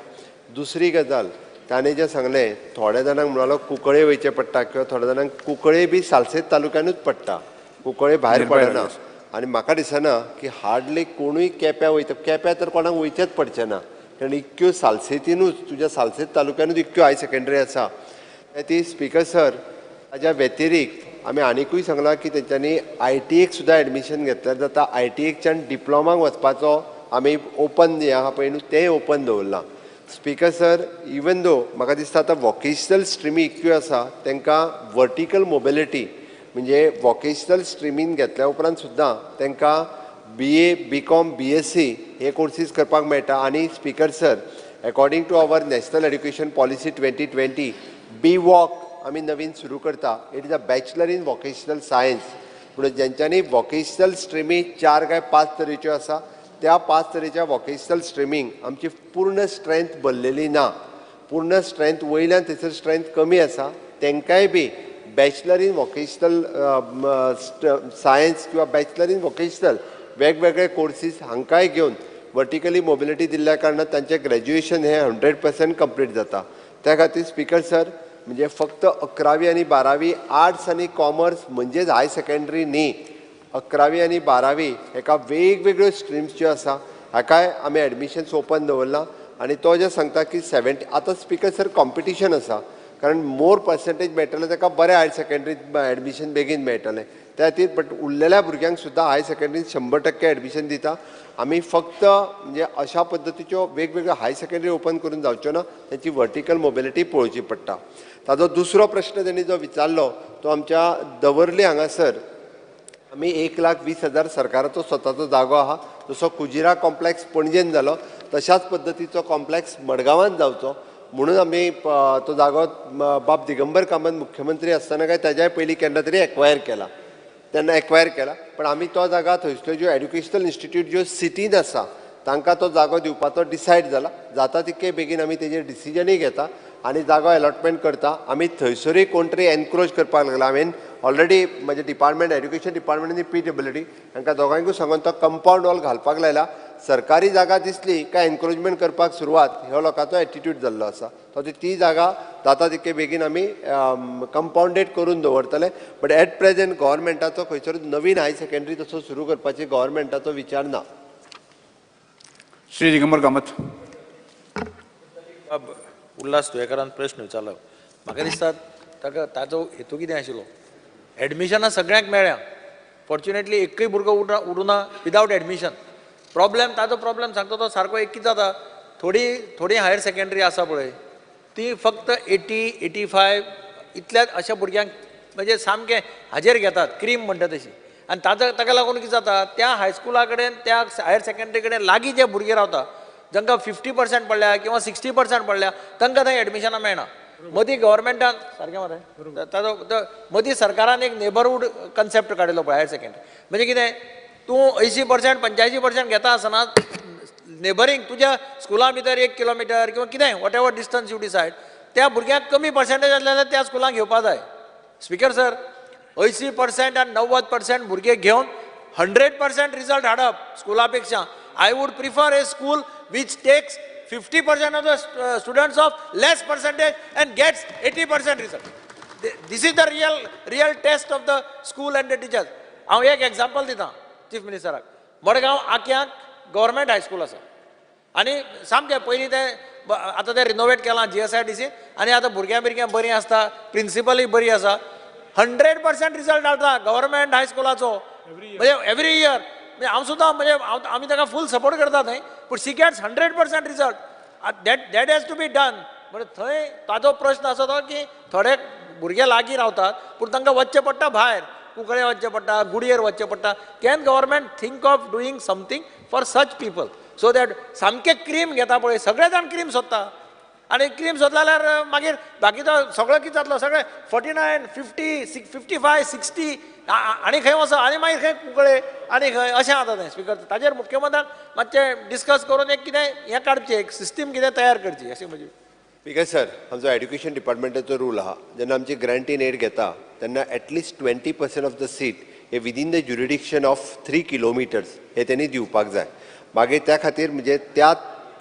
दुसरी गजाल ताणें जें सांगलें थोड्या जाणांक म्हणालो कुंकळे वयचें पडटा किंवा थोड्या जाणांक कुंकळे बी सालसेत तालुक्यानूच पडटा, कुंकळे भायर पडना. आनी म्हाका दिसना की हार्डली कोणूय केप्यां वयता, केप्यां तर कोणाक वयचेंच पडचें ना, कारण इतक्यो सालसेतीनूच तुज्या सालसेत तालुक्यानूच इतक्यो हायर सेकंडरी आसा. ती स्पीकर सर ताज्या व्यतिरिक्त आमी आनिकूय सांगलां की तेंच्यांनी आयटीएक सुद्दां एडमिशन घेतल्यार जाता. आयटीएकच्यान डिप्लोमाक वचपाचो आमी ओपन हें आहा पळय न्हू, तेंय ओपन दवरलां. स्पीकर सर, इवन दो म्हाका दिसता आतां वोकेशनल स्ट्रिमी इतक्यो आसा तांकां वर्टिकल मोबिलिटी म्हणजे वोकेशनल स्ट्रिमीन घेतल्या उपरांत सुद्दां तांकां BA, BCom, BSc हे कोर्सीस करपाक मेळटा. आनी speaker sir, according to our national education policy 2020 BVoc आमी नवीन सुरू करता. It is a bachelor in vocational science. म्हणून जेंच्यांनी वोकेशनल स्ट्रिमी 4 काय 5 तरेच्यो आसा, त्या 5 तरेच्या वोकेशनल स्ट्रिमींग आमची पूर्ण स्ट्रेंथ भरलेली ना, पूर्ण स्ट्रेंथ वयल्यान थंयसर स्ट्रेंथ कमी आसा, तांकांय बी बॅचलर इन वोकेशनल सायन्स किंवा बॅचलर इन वोकेशनल वेगवेगळे कोर्सीस हांकांय घेवन वर्टिकली मोबिलिटी दिल्ल्या कारणान तांचें ग्रॅज्युएशन हें 100% कंप्लीट जाता. त्या खातीर स्पीकर सर, म्हणजे फक्त 11वी आनी 12वी आर्ट्स आनी कॉमर्स म्हणजेच हायर सेकंडरी न्ही, 11वी आनी 12वी हेका वेगवेगळ्यो स्ट्रिम्स ज्यो आसा हाकाय आमी एडमिशन्स ओपन दवरलां. आनी तो जे सांगता की 70 आतां स्पीकर सर कॉम्पिटिशन आसा, कारण मोर पर्संटेज मेळटलें ताका बरें हायर सेकंडरीत एडमिशन बेगीन मेळटलें. त्या खातीर बट उरलेल्या भुरग्यांक सुद्दां हायर सेकंडरीन 100% एडमिशन दिता. आमी फक्त म्हणजे अशा पद्दतीच्यो वेगवेगळ्यो हायर सेकंडरी ओपन करून जावच्यो ना, तांची वर्टिकल मोबिलिटी पळोवची पडटा. ताजो दुसरो प्रश्न तेणी जो विचारलो तो आमच्या दवर्ली हांगासर आमी 1,20,000 सरकाराचो स्वताचो जागो आहा, जसो कुजिरा कॉम्प्लेक्स पणजेन जालो तशाच पद्दतीचो कॉम्प्लेक्स मडगांवान जावचो म्हणून आमी तो जागो बाब दिगंबर कामत मुख्यमंत्री आसतना काय ताज्याय पयलीं केन्ना तरी एक्वायर केला, तेन्ना एक्वायर केला. पण आमी तो जागा थंयसल्यो ज्यो एड्युकेशनल इन्स्टिट्यूट ज्यो सिटीन आसा तांकां तो जागो दिवपाचो डिसायड जाला. जाता तितके बेगीन आमी तेजेर डिसिजनूय घेता आनी जागो एलॉटमेंट करता. आमी थंयसरूय कोण तरी एनक्रोच करपाक लागला. हांवें ऑलरेडी म्हजें डिपार्टमेंट एड्युकेशन डिपार्टमेंट आनी PWD हांकां दोगांयकूय सांगून तो कंपावंड वॉल घालपाक लायला. सरकारी जागा दिसली काय एनक्रोचमेंट करपाक सुरवात ह्यो लोकांचो एटिट्यूड जाल्लो आसा. तो ती जागा जाता तितके बेगीन आमी कंपावंडेड करून दवरतले. बट एट प्रेजेंट गव्हर्मेंटाचो खंयसर नवीन हायर सेकंडरी तसो सुरू करपाची गव्हर्मेंटाचो विचार ना. श्री दिगंबर कामत. उल्हास तुयेंकारान प्रश्न विचारलो, म्हाका दिसता ताका ताजो हेतू कितें आशिल्लो, एडमिशनां सगळ्यांक मेळ्ळ्या, फॉर्च्युनेटली एकूय भुरगो उरुना विदावट एडमिशन. प्रॉब्लेम ताजो प्रॉब्लेम सांगता तो सारको एक कितें जाता, थोडी थोडी हायर सेकंडरी आसा पळय ती फक्त 80 85 इतल्याच अशा भुरग्यांक म्हणजे सामकें हाजेर घेतात, क्रीम म्हणटा तशी. आनी ताजो ताका लागून कितें जाता, त्या हायस्कुला कडेन त्या हायर सेकंडरी कडेन लागीं जे भुरगे रावता जांकां 50% पडल्या किंवा 60% पडल्या तांकां थंय एडमिशनां मेळना. मदीं गव्हर्मेंटान सारकें मरे ताजो मदीं सरकारान एक नेबरहूड कन्सेप्ट काडिल्लो पळय हायर सेकंडरी, म्हणजे कितें तूं 80% 85% घेता आसतना नेबरींग तुज्या स्कुला भितर 1 किलोमिटर किंवा कितें whatever distance you decide त्या भुरग्यांक कमी पर्सेंटेज आसले जाल्यार त्या स्कुलांक घेवपा जाय. स्पिकर सर 80% आनी 90% भुरगे घेवन 100% रिजल्ट हाडप स्कुला पेक्षा I would prefer a school which takes 50% of the students of less percentage and gets 80% result. This is the real test of the school and the teachers. हांव एक एग्जाम्पल दिता chief मिनिस्टराक. Madgaon आक्याक government high school आसा आनी सामकें पयलीं तें आतां तें रिनोवेट केलां GSIDC आनी आतां भुरग्यां बिरग्यां बरीं आसता, प्रिंसिपलूय बरी आसा, 100% रिजल्ट हाडटा गव्हर्मेंट हायस्कुलाचो म्हणजे एवरी इयर. म्हणजे हांव सुद्दां म्हणजे आमी ताका फूल सपोर्ट करता थंय, पूण she gets 100% result. That has to be done. म्हणजे थंय ताजो प्रश्न आसा तो की थोडे भुरगे लागीं रावतात पूण तांकां वचचें पडटा भायर, कुंकळे वचचें पडटा, गुडयेर वचचें पडटा. Can government think of doing something for such people so that सामकें क्रीम घेता पळय, सगळे जाण क्रीम सोदता आनी क्रीम सोदला जाल्यार मागीर बाकीचो सगळो कितें जातलो, सगळे 49, 50, 55, 60 आनी खंय वचो आनी मागीर खंय कुंकळे आनी खंय अशें जाता तें. स्पिकर ताजेर मुख्यमंत्र्यान मातशें डिस्कस करून एक कितें हें काडचें, एक सिस्टीम कितें तयार करची अशें म्हजी. स्पिकर सर आमचो एड्युकेशन डिपार्टमेंटाचो रूल आहा, जेन्ना आमची ग्रांट इन एड घेता तेन्ना at least 20% of the seat hey within the jurisdiction of 3 kilometres हे तेणी दिवपाक जाय. मागीर त्या खातीर म्हणजे त्या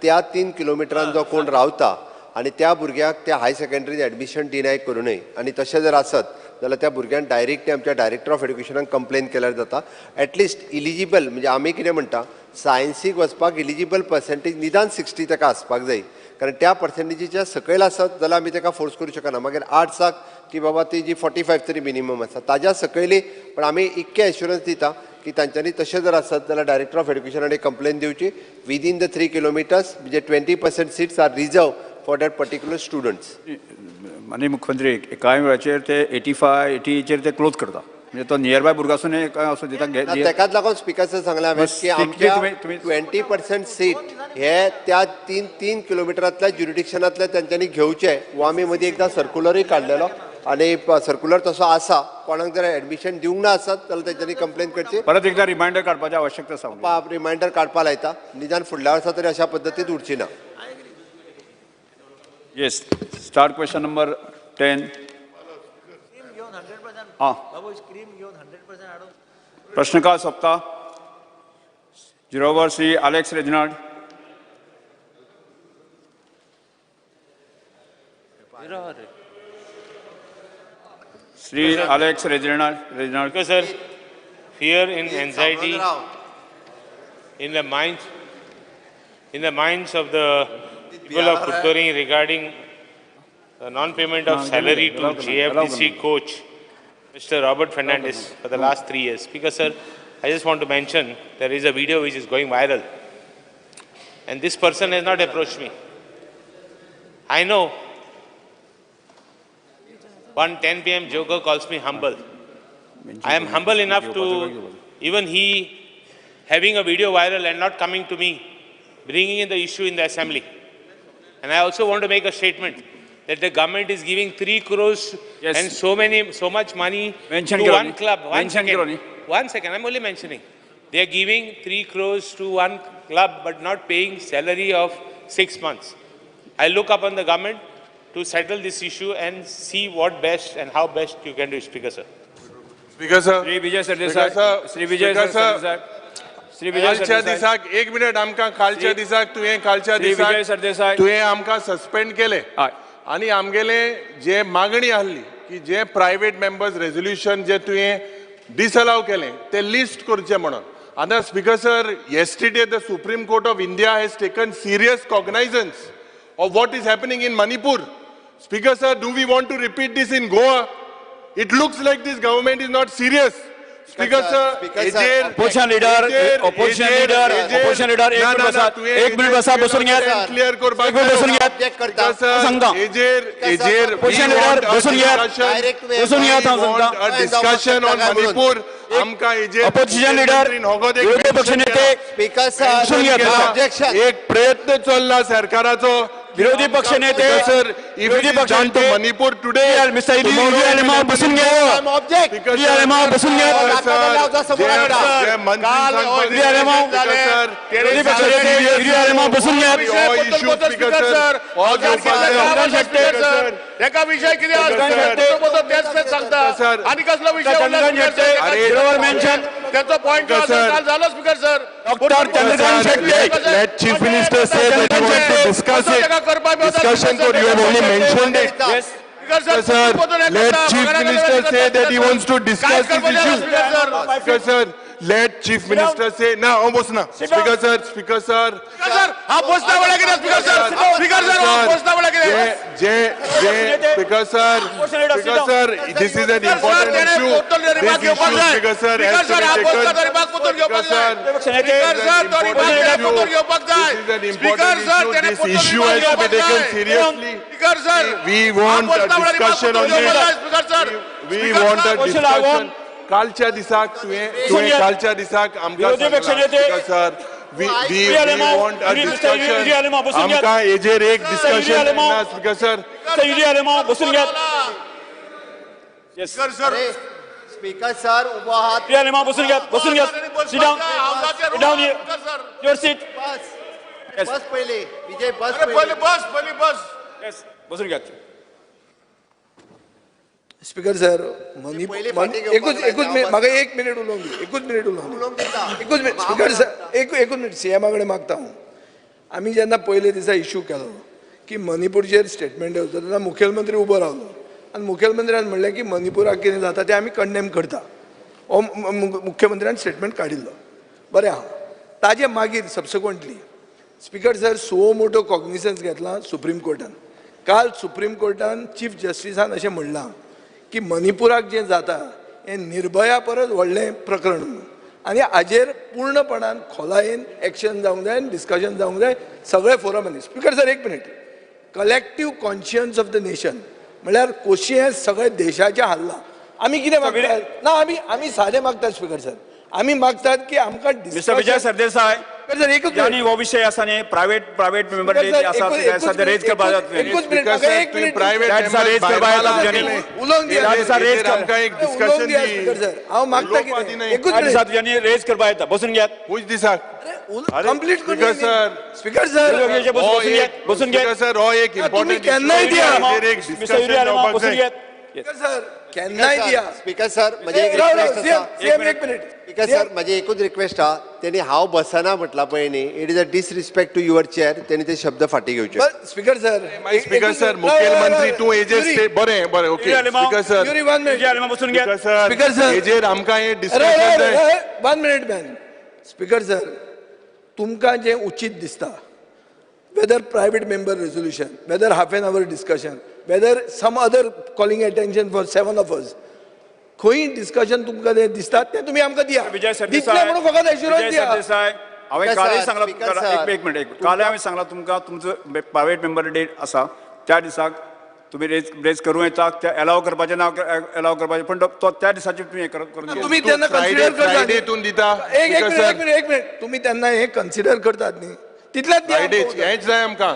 त्या 3 किलोमिटरान जो कोण रावता आनी त्या भुरग्याक त्या हाय सेकंडरीन एडमिशन डिनाय करूं नये, आनी तशें जर आसत जाल्यार त्या भुरग्यान डायरेक्टली आमच्या डायरेक्टर ऑफ एड्युकेशनाक कंप्लेन केल्यार जाता. एटलिस्ट इलिजिबल म्हणजे आमी कितें म्हणटा सायन्सीक वचपाक इलिजिबल पर्सेंटेज निदान 60 ताका आसपाक जाय, कारण त्या पर्सेंटेजीच्या सकयल आसत जाल्यार आमी ताका फोर्स करूं शकना. मागीर आर्ट्साक की बाबा ती जी 45 तरी मिनिमम आसा ताज्या सकयली, पण आमी इतकें एश्युरन्स दिता की तांच्यांनी तशें जर आसत जाल्यार डायरेक्टर ऑफ एड्युकेशनान एक कंप्लेन दिवची विदीन the 3 kilometres म्हणजे 20% seats are reserve for that particular students. माननीय मुख्यमंत्री कांय वेळाचेर ते 85, 80चेर ते क्लोज करता, म्हणजे तो नियर बाय भुरगो आसून काय असो दिता. तेकाच लागून स्पिकर सर सांगलां हांवें की आमच्या 20% सीट हे त्या 3 किलोमिटरांतल्या ज्युरिडिक्शनांतल्या तेंच्यांनी घेवचे. वो आमी मदीं एकदां सर्कुलरूय काडलेलो आनी सर्कुलर तसो आसा, कोणाक जर एडमिशन दिवंक ना आसत जाल्यार तेंच्यांनी कंप्लेन करची. परत एकदां रिमायंडर काडपाची आवश्यकता आसा, रिमायंडर काडपा लायता, निदान फुडल्या वर्सा तरी अशा पद्दतीन उरची ना. Yes, start question number 10. हाँ, प्रश्नकाल सोंपता. 0 Shri Alex Reginald. Shri Alex Reginald. Reginald sir, fear and anxiety in the minds of the people of Curtorim regarding the non-payment of salary to JFDC coach Mr. Robert Fernandez for the last 3 years. Because sir, I just want to mention there is a video which is going viral, and this person has not approached me. I know one 10 p.m. joker calls me humble. I am humble enough to even he having a video viral and not coming to me, bringing in the issue in the assembly. And I also want to make a statement that the government is giving 3 crores yes. and so much money to one club. One second, I'm only mentioning. They are giving 3 crores to one club but not paying salary of 6 months. I look upon the government to settle this issue and see what best and how best you can do, Speaker sir. Speaker sir. Shri Vijay Sardesai. Shri Vijay Sardesai. कालच्या दिसाक एक minute आमकां कालच्या दिसाक तुवें कालच्या दिसाक तुवें आमकां सस्पेंड केलें आनी आमगेले जे मागणी आहली की जे प्रायवेट मेंबर्स रेजोल्युशन जे तुवें डिसअलाव केलें ते लिस्ट करचें म्हणून. आतां speaker sir, yesterday the Supreme Court of India has taken serious cognizance of what is happening in Manipur. Speaker sir, do we want to repeat this in Goa? It looks like this government is not serious. Speaker sir, opposition leader, एक minute बसा, बसून घ्या, clear करपाक, एक minute बसून घ्या, सांगता. Opposition leader बसून घ्या, बसून घ्या, सांगता. डिस्कशन ऑन मणिपूर आमकां एजेर ऑपोजिशन लीडर विरोधी पक्ष नेते स्पीकर सर एक प्रयत्न चल्ला सरकाराचो विरोधी पक्ष नेते sir, विरोधी पक्ष नेते मणिपूर टुडे मिस्टर युरी आलेमाव बसून घ्या. युरी आलेमाव बसून घ्या. युरी आलेमाव, विरोधी पक्ष नेते युरी आलेमाव बसून घ्या. एका विषय किती तेच सांगता आणि कसलो विषय त्याचा पॉइंट झाला speaker sir. Doctor Chandrakant Shetye, let chief minister say that he wants to discuss it. Discussion for you have only mentioned it. Yes. Speaker sir, let chief minister say that he wants to discuss this issue. Speaker sir, let chief minister say ना बसना. Speaker sir, speaker sir, हा बसना वळा कितें speaker sir, speaker sir हा बसना वळा कितें जे जे speaker sir, speaker sir, this is an important issue. This issue speaker sir has to be taken. Speaker sir, speaker sir तो रिमार्क पोतून घेवपाक जाय. Speaker sir, this issue has to be taken seriously. Speaker sir, we want a discussion on this. We want a discussion. कालच्या दिसाक तुवें कालच्या दिसाक आमकां speaker sir, we want a discussion. आमकां हेजेर एक डिस्कशन ना स्पीकर सर. युरी आलेमाव बसून घ्यात. स्पीकर सर, स्पीकर सर उभो आहात. युरी आलेमाव बसून घ्यात, बसून घ्यात. Sit down, sit down your seat. बस बस पहिले विजय, बस पहिले, बस पहिले, बस. येस, बसून घ्यात. स्पीकर सर, एकूच एकूच म्हाका एक मिनीट उलोवंक दी, एकूच मिनीट उलोवंक दी, एकूच मिनीट. स्पीकर सर, एकूच मिनीट. सीएमा कडेन मागता हांव. आमी जेन्ना पयले दिसा इशू केलो की मणिपूरचेर स्टेटमेंट येवचो तेन्ना मुखेलमंत्री उबो रावलो आनी मुखेलमंत्र्यान म्हणलें की मणिपुराक कितें जाता तें आमी कंडेम करता. हो मुख्यमंत्र्यान स्टेटमेंट काडिल्लो. बरें आहा. ताजे मागीर subsequently speaker sir suo motu cognizance घेतला सुप्रीम कोर्टान. काल सुप्रीम कोर्टान चीफ जस्टिसान अशें म्हणलां की मणिपुराक जें जाता हें निर्भया परस व्हडलें प्रकरण म्हणून आनी हाजेर पूर्णपणान खोलायेन एक्शन जावंक जाय आनी डिस्कशन जावंक जाय सगळे फोरमांनी. स्पीकर सर एक minute. Collective conscience of the nation म्हणल्यार कोशियेंस सगळे देशाचें हाल्लां. आमी कितें मागतात ना, आमी आमी सादें मागतात स्पीकर सर. आमी मागतात की आमकां मिस्टर विजय सरदेसाय, एकूच हो विषय आसा न्ही, प्रायव्हेट प्रायव्हेट मेंबर आसा ते रेज करपाक जाता. हांव मागता कितें एकूच तुज्यांनी रेज करपाक येता. बसून घेयात. खूच दिसाक कंप्लीट करून स्पीकर सर बसून घेयात सर. हो एक इम्पॉर्टंट केन्नाय दिया सर, केन्नाय दिया स्पीकर सर. म्हजें एक रिक्वेस्ट आसा. एक मिनीट स्पीकर सर, म्हजें एकूच रिक्वेस्ट आहा. तेणी हांव बसना म्हटलां पळय न्ही, it is a disrespect to your chair. तेणी ते शब्द फाटीं घेवचे. स्पीकर सर, स्पीकर सर, मुखेलमंत्री तूं हेजेर बरें बरें okay. Speaker sir, speaker sir, हेजेर आमकां हें डिस्कशन जाय. 1 minute man. Speaker sir, तुमकां जें उचीत दिसता, whether private member resolution, whether half an hour discussion, whether some other calling attention for 7 of us, खंय डिस्कशन तुमकां तें दिसता तें तुमी आमकां दिया. विजय दितले म्हणून फकत एश्युरन्स दिया. सरदेसाय, हांवें कालय सांगलां, एक मिनट, कालय हांवें सांगलां तुमकां, तुमचो प्रायवेट मेंबर डेट आसा त्या दिसाक तुमी रेज करूं येता, ते एलाव करपाचें ना एलाव करपाचें, पूण तो त्या दिसाचेर तुमी हें करून तुमी तेन्ना कन्सिडर करता. दिता एक मिनट, एक मिनट. तुमी तेन्ना हें कन्सिडर करतात न्ही, तितलेंच हेंच जाय आमकां.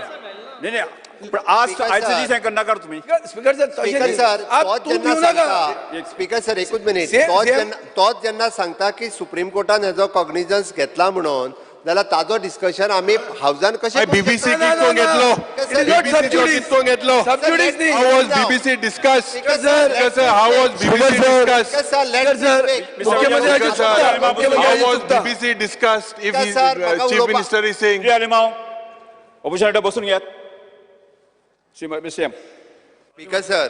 न्ही न्ही, पण आज आयचे दीस हें करनाका तुमी. Speaker sir, speaker sir, speaker sir एकूच मिनीट. तोच जेन्ना सांगता की सुप्रीम कोर्टान हेजो कॉग्निजन्स घेतला म्हणून, जाल्यार ताजो डिस्कशन आमी हावजान कशें? बीबीसी कितको घेतलो? बीबीसी कितको घेतलो? How was BBC discuss? Sir, how was BBC discuss? How was BBC discussed if chief minister is saying? Opposition बसून घेयात. स्पीकर सर,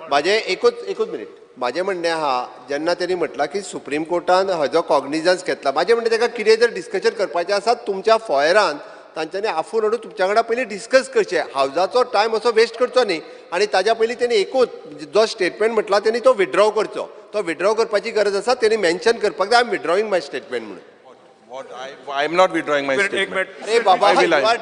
म्हाजें एकूच मिनीट. म्हाजें म्हणणें आहा, जेन्ना तेणी म्हटलां की सुप्रीम कोर्टान हजो कॉग्निजन्स घेतला, म्हाजें म्हणणें ताका कितें जर डिस्कशन करपाचें आसा तुमच्या फॉयरान तांच्यांनी आफोवन हाडून तुमच्या वांगडा पयलीं डिस्कस करचें. हावजाचो टायम असो वेस्ट करचो न्ही. आनी ताज्या पयलीं तेणी एकूच जो स्टेटमेंट म्हटला तेणी तो विड्रॉ करचो. तो विड्रॉ करपाची गरज आसा. तेणी मेन्शन करपाक जाय I am withdrawing my statement म्हणून. I am not withdrawing my statement. अरे बाबा, you are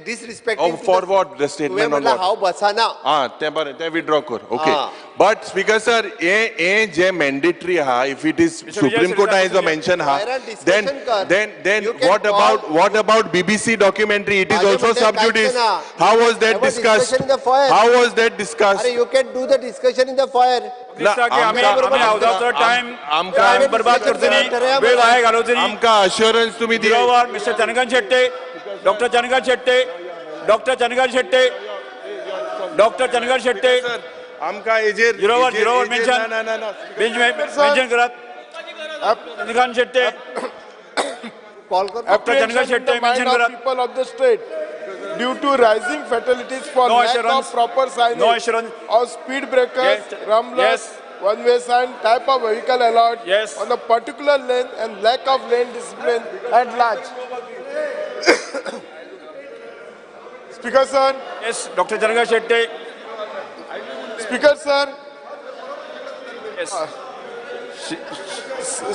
disrespecting. For what the statement on what? हांव बसना. हां, तें बरें, तें विड्रॉ कर. ओके. बट स्पीकर सर, हे हे जे मॅन्डेटरी आहा, if it is supreme कोर्टान जो मेन्शन आहा, then then then what about, what about BBC documentary? It is also sub judice. How was that discussed? How was that discussed? You can do the discussion in the foyer. आमकां बर्बाद करचो न्ही, वेळ वाया घालोवचो न्ही. आमकां अश्योरन्स तुमी दिवं. Mister Chandrakanth Shetye, doctor Chandrakant Shetye, doctor Chandrakant Shetye, doctor Chandrakant Shetye, आमकां हेजेर zero one, zero one mention, mention करात. चंद्रकांत शेट्टे, कॉल कर. डॉक्टर चंद्रकांत शेट्टे मेन्शन करात. People of the state due to rising fatalities for no lack assurance. of proper signage, no assurance. Of speed breakers, yes. Rumblers, yes. One-way sign, type of vehicle allowed, yes. on a particular lane and lack of lane discipline at large. Speaker sir. Yes, Dr. Chandrakant Shetty. Speaker sir. Yes.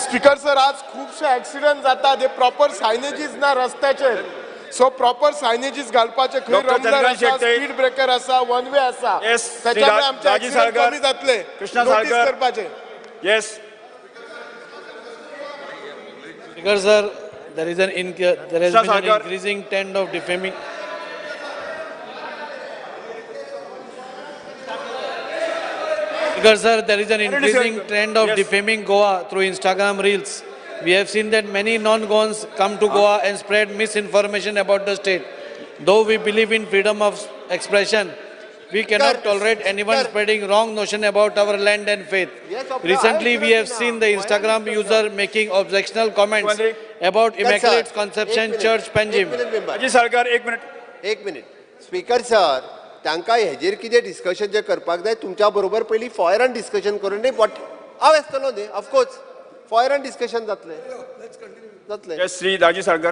Speaker sir, आज खूपशे accident जातात, हे proper सायनेजीस ना रस्त्याचेर. So proper सायनेजीस घालपाचे. खंय रंबलर आसा, speed breaker आसा, one way आसा, त्याच्यामुळे आमचे ऍक्सिडेंट कमी जातले. कृष्णा साळकर करपाचे. Yes. Speaker sir, there is an there has been an increasing trend of defaming. Speaker sir, there is an increasing trend of defaming Goa through Instagram reels. We have seen that many non-Goans come to Goa and spread misinformation about the state. Though we believe in freedom of expression, we cannot tolerate anyone spreading wrong notion about our land and faith. Recently, we have seen the Instagram user making objectionable comments about Immaculate Conception Church, Panjim. Ajit Sarkar, एक minute. एक minute. Speaker sir, तांकां हेजेर कितें discussion जें करपाक जाय तुमच्या बरोबर पयलीं फॉयरान डिस्कशन करून न्ही, बट हांव आसतलो न्ही, ऑफकोर्स फॉयरान डिस्कशन जातलें जातलें. येस, श्री दाजी साळकर.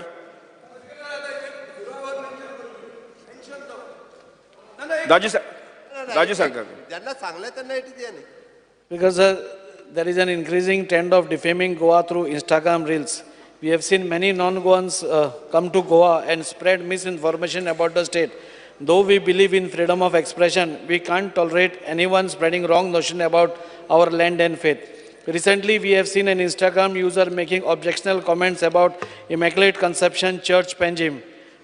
दाजी दाजी साळकर जेन्ना सांगलें तेन्ना it is न्ही. Because there is an increasing trend of defaming Goa through Instagram reels. We have seen many non-Goans come to Goa and spread misinformation about the state. Though we believe in freedom of expression, we can't tolerate anyone spreading wrong notion about our land and faith. Recently, we have seen an Instagram user making objectionable comments about Immaculate Conception Church, Panjim.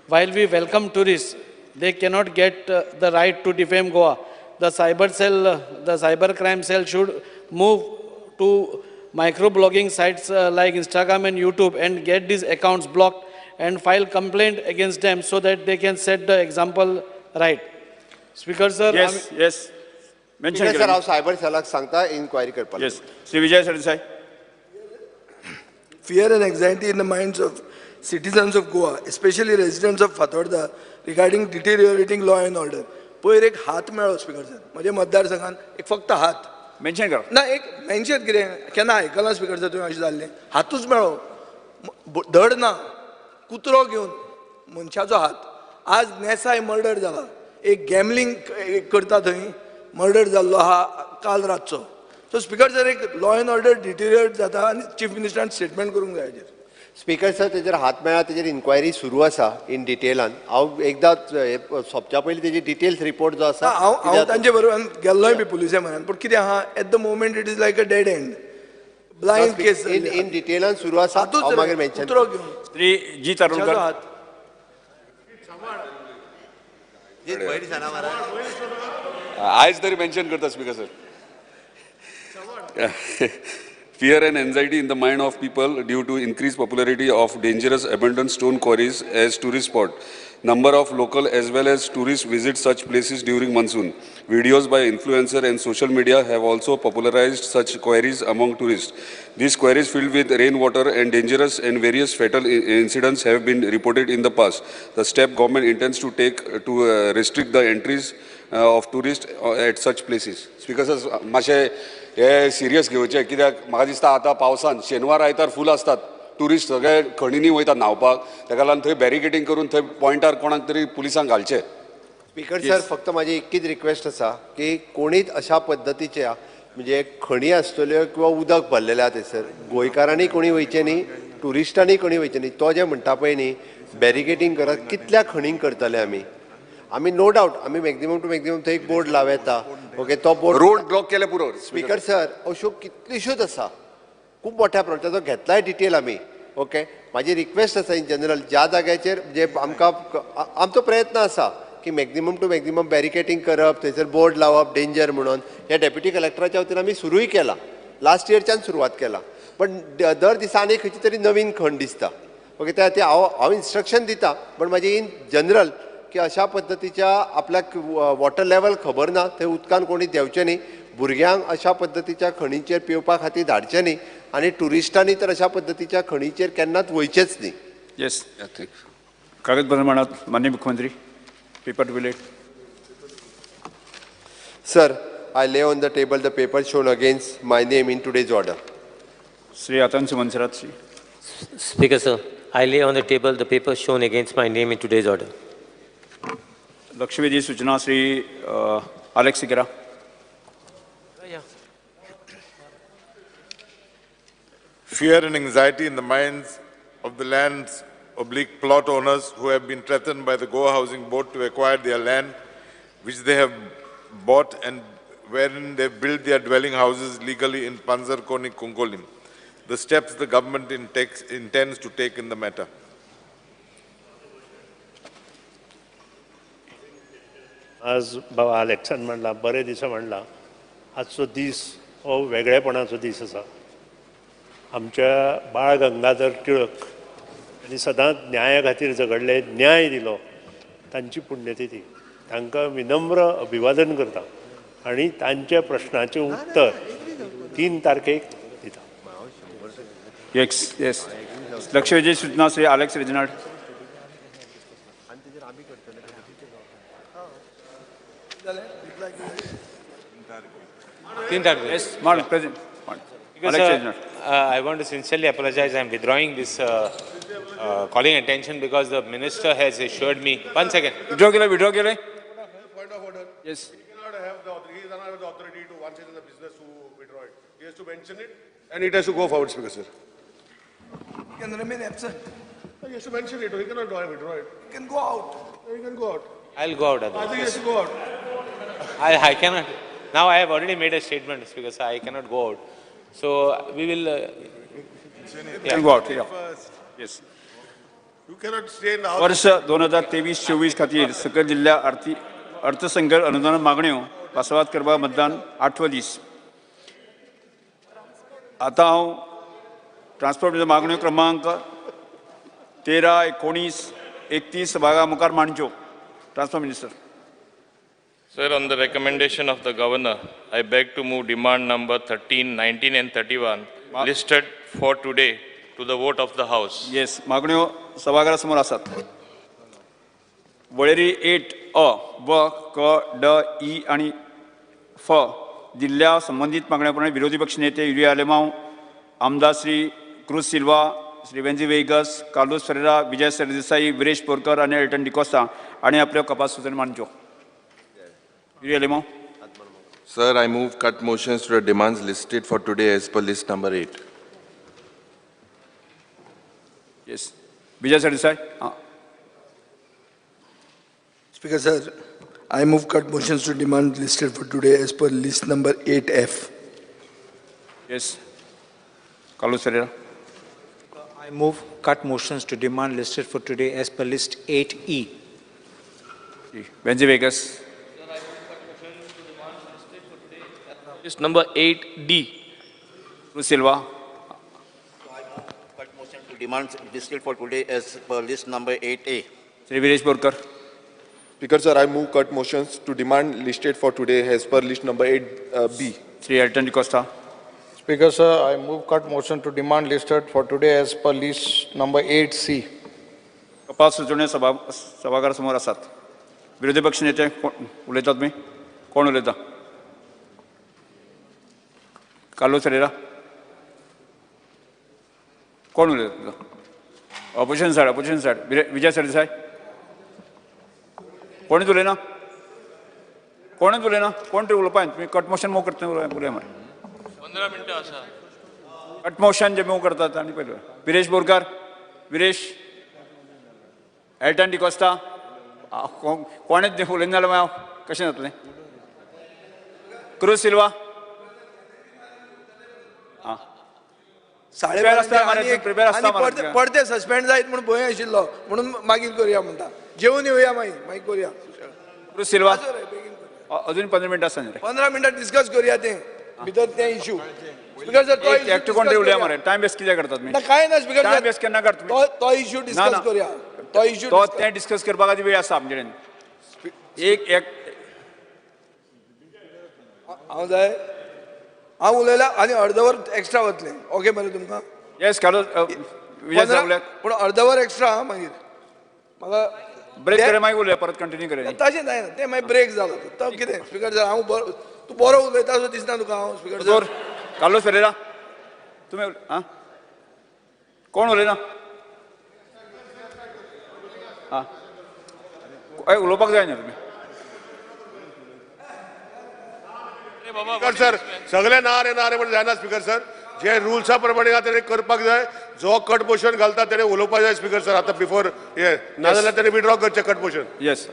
While we welcome tourists, they cannot get the right to defame Goa. The cyber cell, the cyber crime cell should move to microblogging sites like Instagram and YouTube and get these accounts blocked and file complaint against them so that they can set the example right. Speaker sir. Yes, yes. Mention sir, हांव cyber सेलाक सांगता enquiry करपाक. Yes. Shri Vijay Sardesai. Fear and anxiety in the minds of citizens of Goa, especially residents of Fatorda, regarding deteriorating law and order. पयर एक हात मेळ्ळो speaker sir, म्हज्या मतदारसंघान एक फक्त हात. मेन्शन कर ना, एक मेन्शन कितें केन्ना आयकलां स्पीकर सर तुवें अशें जाल्लें? हातूच मेळ्ळो, धड ना, कुत्रो घेवन मनशाचो हात. आज नेसाय मर्डर जाला, एक गॅमलिंग करता थंय मर्डर जाल्लो आहा काल रातचो. सो स्पीकर सर, एक लॉ एंड ऑर्डर डिटेरिएट जाता आनी चीफ मिनिस्टरान स्टेटमेंट करूंक जाय हेजेर. स्पीकर सर, तेजेर हात मेळ्ळा, तेजेर इन्क्वायरी सुरू आसा इन डिटेलान. हांव एकदां सोंपच्या पयलीं तेजी डिटेल्स रिपोर्ट जो आसा हांव हांव तांचे बरोबर गेल्लोय बी पुलिसे म्हऱ्यान, पूण कितें आहा at the moment it is like a dead end, blind case. In डिटेलान सुरू आसा, हांव मागीर मेन्शन. कुत्रो घेवन श्री जी तारुणकर. आयज तरी मेन्शन करता speaker sir. Fear and anxiety in the mind of people due to increased popularity of dangerous abandoned stone quarries as tourist spot. Number of local as well as tourists visit such places during monsoon. Videos by influencer and social media have also popularized such quarries among tourists. These quarries filled with rainwater and dangerous and various fatal incidents have been reported in the past. The step government intends to take to restrict the entries of tourists at such places. Speaker sir, माशे हे serious घेवचे कित्याक म्हाका दिसता आतां पावसान शेनवार आयतार फूल आसतात टुरिस्ट, सगळे खणींनी वयतात न्हांवपाक, ताका लागून थंय बॅरिकेटींग करून थंय पॉयंटार कोणाक तरी पुलिसांक घालचे. स्पीकर सर, फक्त म्हाजी एकच रिक्वेस्ट आसा की कोणीच अशा पद्दतीच्या म्हणजे खणी आसतल्यो किंवा उदक भरलेलें आहा थंयसर गोंयकारांनी कोणी वयचें न्ही, ट्युरिस्टांनी कोणी वयचें न्ही. तो जें म्हणटा पळय न्ही बॅरिकेटींग करत कितल्या खणींक करतले आमी? आमी नो डावट आमी मॅक्झिमम टू मॅक्झिमम थंय एक बोर्ड लावं येता, ओके, तो बोर्ड रोड ब्लॉक केले पुरो. स्पीकर सर, अश्यो कितल्योश्योच आसा खूब मोठ्या प्रमाणात, ताचो घेतलाय डिटेल आमी. ओके, म्हाजी रिक्वेस्ट आसा इन जनरल, ज्या जाग्याचेर जे आमकां आमचो प्रयत्न आसा की मॅक्झिमम टू मॅक्झिमम बॅरिकेटींग करप, थंयसर बोर्ड लावप डेंजर म्हणून, ह्या डेप्युटी कलेक्टराच्या वतीन आमी सुरूय केला, लास्ट इयरच्यान सुरवात केला, पण दर दिसा आनी खंयची तरी नवीन खण दिसता. ओके, त्या खातीर हांव इन्स्ट्रक्शन दिता, पण म्हाजें इन जनरल की अशा पद्दतीच्या आपल्याक वॉटर लेवल खबर ना, थंय उदकान कोणी देंवचें न्ही, भुरग्यांक अशा पद्दतीच्या खणीचेर पिवपा खातीर धाडचें न्ही, आनी ट्युरिस्टांनी तर अशा पद्दतीच्या खणीचेर केन्नाच वयचेंच न्ही. येस, कागदपत्र मांडात माननीय मुख्यमंत्री. Paper to be laid. Sir, I lay on the table the paper shown against my name in today's order. Shri Atansi Monserrate. Shri Speaker sir, I lay on the table the paper shown against my name in today's order. लक्षवेधी सूचना Shri Alex Sequeira. Fear and anxiety in the minds of the lands oblique plot owners who have been threatened by the Goa Housing Board to acquire their land, which they have bought and wherein they built their dwelling houses legally in Panzarkoni, Cuncolim. The steps the government intends to take in the matter. आज बाबा अलेक्सान म्हणला, बरे दिसा म्हणला, आजचो दीस हो वेगळेपणाचो दीस आसा. आमच्या बाळ गंगाधर टिळक आनी सदांच न्याया खातीर झगडले, न्याय दिलो, तांची पुण्यतिथी, तांकां विनम्र अभिवादन करता आनी तांच्या प्रश्नाचें उत्तर 3 तारखेक दिता. येस येस, लक्षवेधी सूचना Shri Alex Reginald. Yes, Madam President. Because, I want to sincerely apologize. I am withdrawing this calling attention because the minister has assured me. One second. Withdraw kele, withdraw kele. Point of order. Yes. He cannot have the authority. He does not have the authority to once he's in the business to withdraw it. He has to mention it and it has to go forward, Speaker sir. He can remain absent. He has to mention it. He cannot withdraw it. He can go out. He can go out. I'll go out. I think he has to go out. I cannot. Now I have already made a statement, Speaker sir. I cannot go out. So we will. Yeah. Go out. Yeah. Yes. You cannot stay in the house. वर्ष 2023-24 खातीर सकयल दिल्ल्या अर्थसंकल्प अनुदान मागण्यो पासवात करपाक मतदान 8वो दीस. आतां हांव ट्रान्सपोर्ट मागण्यो क्रमांक 13, 19, 31 सभागा मुखार मांडच्यो. Transport minister. Sir, on the recommendation of the governor, I beg to move demand number 13, 19 and 31 listed for today to the vote of the house. Yes, मागण्यो सभाघरा समोर आसात. वळेरी 8 अ, ब, क, ड, ई आनी फ दिल्ल्या संबंदीत मागण्या प्रमाणे विरोधी पक्ष नेते युरी आलेमांव, आमदार श्री क्रूज सिल्वा, श्री वेंझी वेगस, कार्लोस फेरेरा, विजय सरदेसाई, विरेश बोरकर आनी एल्टन डिकोस्ता आनी आपल्यो कपास सुचोवण्यो मांडच्यो. Yuri Alemao. Sir, I move cut motions to the demands listed for today as per list number 8. Yes. Vijay Sardesai. Speaker sir, I move cut motions to demand listed for today as per list number 8F. Yes. Carlos Ferreira. I move cut motions to demand listed for today as per list 8E. Venzy Vegas. List number 8D. Cruz Silva. Cut motion to demand listed for today as per list number 8A. Shri Viresh Borkar. Speaker sir, I move cut motions to demand listed for today as per list number 8B. Shri Elton D'Costa. Speaker sir, I move cut motion to demand listed for today as per list number 8C. कपास सुचोवण्यो सभाघरा समोर आसात. विरोधी पक्ष नेते उलयतात तुमी? कोण उलयता? कार्लोस फेरेरा. कोण उलयता? Opposition side, opposition side. Vijay Sardesai. कोणूच उलयना? कोणूच उलयना? कोण तरी उलोवपाक तुमी कट मोशन मूव करता उलय मरे. 15 मिनटां आसा. कट मोशन जे मूव करतात आनी पयलें विरेश बोरकार, विरेश, एल्टन डिकोस्ता. कोणेच उलयना जाल्यार मागीर हांव कशें जातलें? क्रूज सिल्वा. साडे परते सस्पेंड जायत म्हणून भंय आशिल्लो म्हणून मागीर करूया म्हणटा. जेवन येवया मागीर मागीर करूया. क्रूज सिल्वा अजून 15 मिनटां आसा. 15 मिनटां डिस्कस करूया तें भितर तें इशू. स्पीकर सर तो एकटो कोण उलया मरे, टायम वेस्ट कित्याक करतात तुमी? ना काय ना स्पीकर टायम वेस्ट केन्ना करता तुमी? तो इशू डिस्कस करूया. तो इशू तो तें डिस्कस करपा खातीर वेळ आसा आमचे कडेन. एक एक हांव जाय हांव उलयला आनी अर्दवर एक्स्ट्रा वतलें. ओके मरे तुमकां? येस कार्लोस पूण अर्दवर एक्स्ट्रा आं मागीर म्हाका ब्रेक करे मागीर उलया परत कंटिन्यू करे. तशें जायना तें मागीर ब्रेक जालो तो कितें स्पीकर सर हांव बरो तूं बरो उलयता असो दिसना तुका हांव स्पीकर सर. कार्लोस फेरेरा तुमी आं कोण उलयना? आं उलोवपाक जाय न्ही तुमी. स्पीकर सर सगळे ना रे ना रे म्हण जायना स्पीकर सर. जे रुल्सा प्रमाणे आहा तेणे करपाक जाय. जो कट मोशन घालता तेणे उलोवपाक जाय स्पीकर सर. आतां बिफोर हे नाजाल्यार तेणे विड्रॉ करचें cut motion. Yes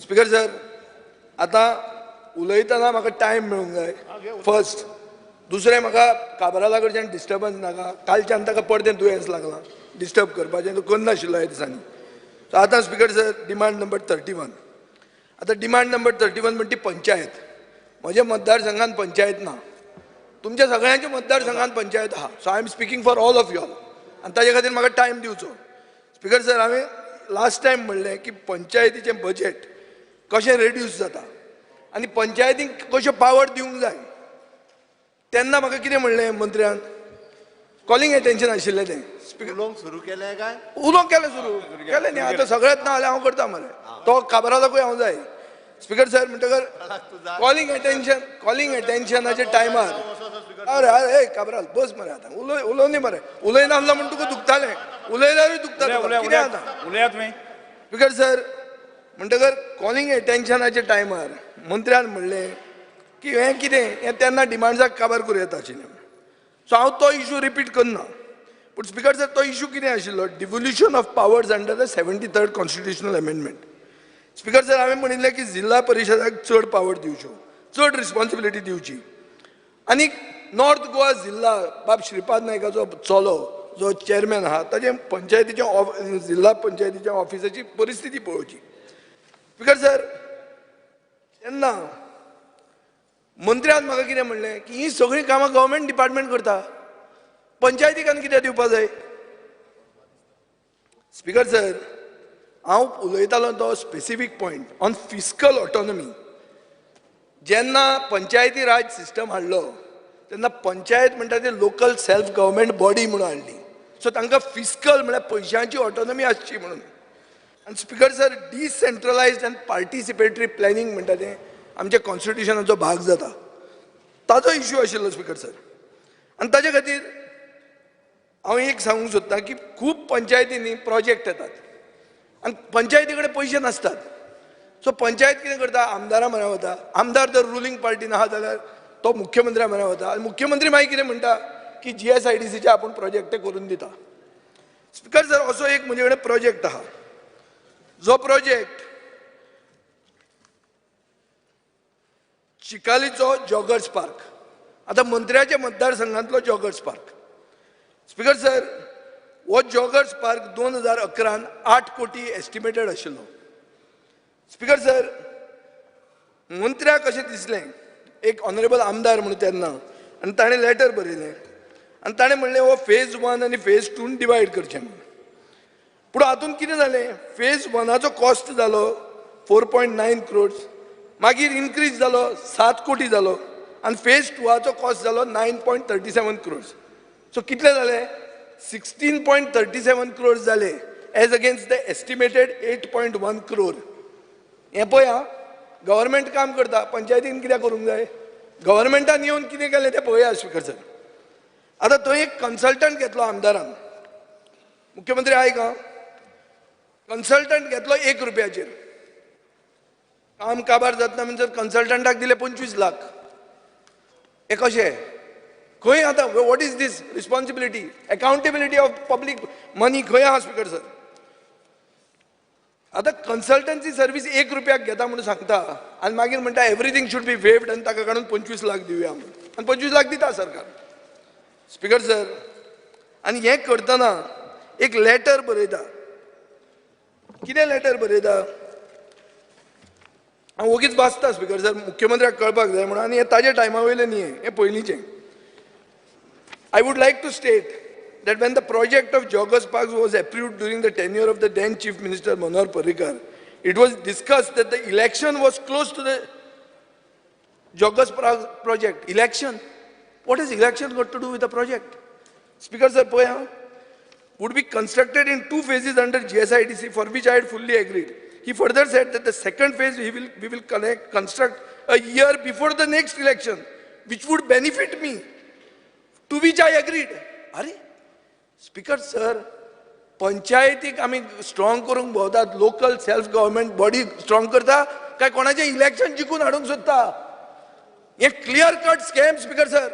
speaker sir आतां उलयतना म्हाका टायम मेळूंक जाय फर्स्ट. दुसरें म्हाका काबराला कडच्यान डिस्टर्बन्स नाका. कालच्यान ताका परतें दुयेंस लागलां डिस्टर्ब करपाचें तो करनाशिल्लो ह्या दिसांनी. सो आतां स्पीकर सर डिमांड नंबर 31. आतां डिमांड नंबर 31 म्हणटी पंचायत. म्हज्या मतदारसंघान पंचायत ना, तुमच्या सगळ्यांच्या मतदारसंघान पंचायत आहा. So I am speaking for all of you all आनी ताजे खातीर म्हाका टायम दिवचो. स्पीकर सर हांवें लास्ट टायम म्हणलें की पंचायतीचें बजेट कशें रेड्यूस जाता आनी पंचायतींक कश्यो पावर दिवंक जाय. तेन्ना म्हाका कितें म्हणलें मंत्र्यान, कॉलिंग एटेन्शन आशिल्लें तें. उलोवंक सुरू केलें काय? उलोवंक केलें सुरू केलें न्ही. आतां सगळेंच ना जाल्यार हांव करता मरे तो काबरालाकूय हांव जाय. स्पीकर सर म्हणटकर कॉलिंग एटेन्शन कॉलिंग एटेन्शनाच्या टायमार अरे अरे काबराल बस मरे आतां उलय उलोवनी न्ही मरे. उलयनासलो म्हूण तुका दुखतालें, उलयल्यारूय दुखता कितें आतां. उलयात तुमी. स्पीकर सर म्हणटकर कॉलिंग एटेन्शनाच्या टायमार मंत्र्यान म्हणलें की हें कितें हें तेन्ना डिमांड्साक काबार करूं येता आशिल्लें. सो हांव तो इशू रिपीट करना. पूण स्पीकर सर तो इशू कितें आशिल्लो, devolution of powers under the 73rd constitutional amendment. Speaker sir हांवें म्हणिल्लें की जिल्हा परिशदाक चड पावर दिवच्यो, चड रिस्पॉन्सिबिलिटी दिवची. आनी नॉर्थ गोवा जिल्हा बाब श्रीपाद नायकाचो चलो जो चेअरमॅन आहा ताजें पंचायतीच्या जिल्हा पंचायतीच्या ऑफिसाची परिस्थिती पळोवची. स्पीकर सर तेन्ना मंत्र्यान म्हाका कितें म्हणलें की ही सगळीं कामां गव्हर्मेंट डिपार्टमेंट करता, पंचायतीक आनी कितें दिवपा जाय. स्पीकर सर हांव उलयतालो तो specific point on fiscal autonomy. जेन्ना पंचायती राज सिस्टम हाडलो तेन्ना पंचायत म्हणटा ते लोकल सेल्फ गव्हर्मेंट बॉडी म्हणून हाडली. सो तांकां फिस्कल म्हळ्यार पयशांची ऑटोनॉमी आसची म्हणून. आनी speaker sir decentralised and participatory planning म्हणटा तें आमच्या कॉन्स्टिट्युशनाचो भाग जाता, ताजो इशू आशिल्लो स्पीकर सर. आनी ताजे खातीर हांव एक सांगूंक सोदतां की खूब पंचायतींनी प्रोजेक्ट येतात आनी पंचायती कडेन पयशे नासतात. सो पंचायत कितें करता, आमदारा म्हऱ्या वता. आमदार जर रुलींग पार्टीन आहा जाल्यार तो मुख्यमंत्र्या म्हऱ्या वता आनी मुख्यमंत्री मागीर कितें म्हणटा की GSIDCचे आपूण प्रोजेक्ट करून दिता. स्पीकर सर असो एक म्हजे कडेन प्रोजेक्ट आहा जो प्रोजेक्ट चिकालीचो जॉगर्स पार्क. आतां मंत्र्याच्या मतदारसंघांतलो जॉगर्स पार्क. स्पीकर सर हो जॉगर्स पार्क 2011 8 कोटी एस्टिमेटेड आशिल्लो. स्पीकर सर मंत्र्याक अशें दिसलें, एक ऑनरेबल आमदार म्हणून तेन्ना, आनी ताणें लेटर बरयलें आनी ताणें म्हणलें हो फेज 1 आनी फेज 2 डिवायड करचें म्हणून. पूण हातूंत कितें जालें, फेज 1आचो कॉस्ट जालो 4.9 क्रोड्स, मागीर इनक्रीज जालो 7 कोटी जालो आनी फेज 2आचो कॉस्ट जालो 9.37 क्रोड्स. सो कितले जाले, 16.37 क्रोड्स जाले as against the estimated 8.1 crore. हें पळय आं, गव्हर्मेंट काम करता, पंचायतीन कित्याक करूंक जाय? गव्हर्मेंटान येवन कितें केलें तें पळया स्पीकर सर. आतां थंय एक कन्सल्टंट घेतलो आमदारान, मुख्यमंत्री आयक आं, कन्सल्टंट घेतलो 1 रुपयाचेर. काम काबार जातना म्हणजे कन्सल्टंटाक दिले 25 लाख. हे कशें खंय आतां what is this responsibility, accountability of public money खंय आहा स्पीकर सर? आतां कन्सल्टन्सी सर्वीस 1 रुपयाक घेता म्हणून सांगता आनी मागीर म्हणटा एवरीथींग should be waived आनी ताका काडून 25 लाख दिवया म्हणून, आनी 25 लाख दिता सरकार. स्पीकर सर, आनी हें करतना एक लेटर बरयता. कितें लेटर बरयता हांव ओगीच वाचता स्पीकर सर, मुख्यमंत्र्याक कळपाक जाय म्हणून. आनी हें ताज्या टायमा वयलें न्ही, हें पयलींचें. I would like to state that when the project of Joggers Park was approved during the tenure of the then Chief Minister Manohar Parrikar, it was discussed that the election was close to the Joggers Park project. Election? What has election got to do with the project? Speaker sir, poya, would be constructed in 2 phases under GSIDC, for which I had fully agreed. He further said that the second phase we will construct a year before the next election, which would benefit me, to which I agreed. Arey, speaker sir, पंचायतीक आमी strong करूंक भोंवतात, local self government body strong करता काय कोणाचें election जिखून हाडूंक सोदता? हें clear cut scam speaker sir.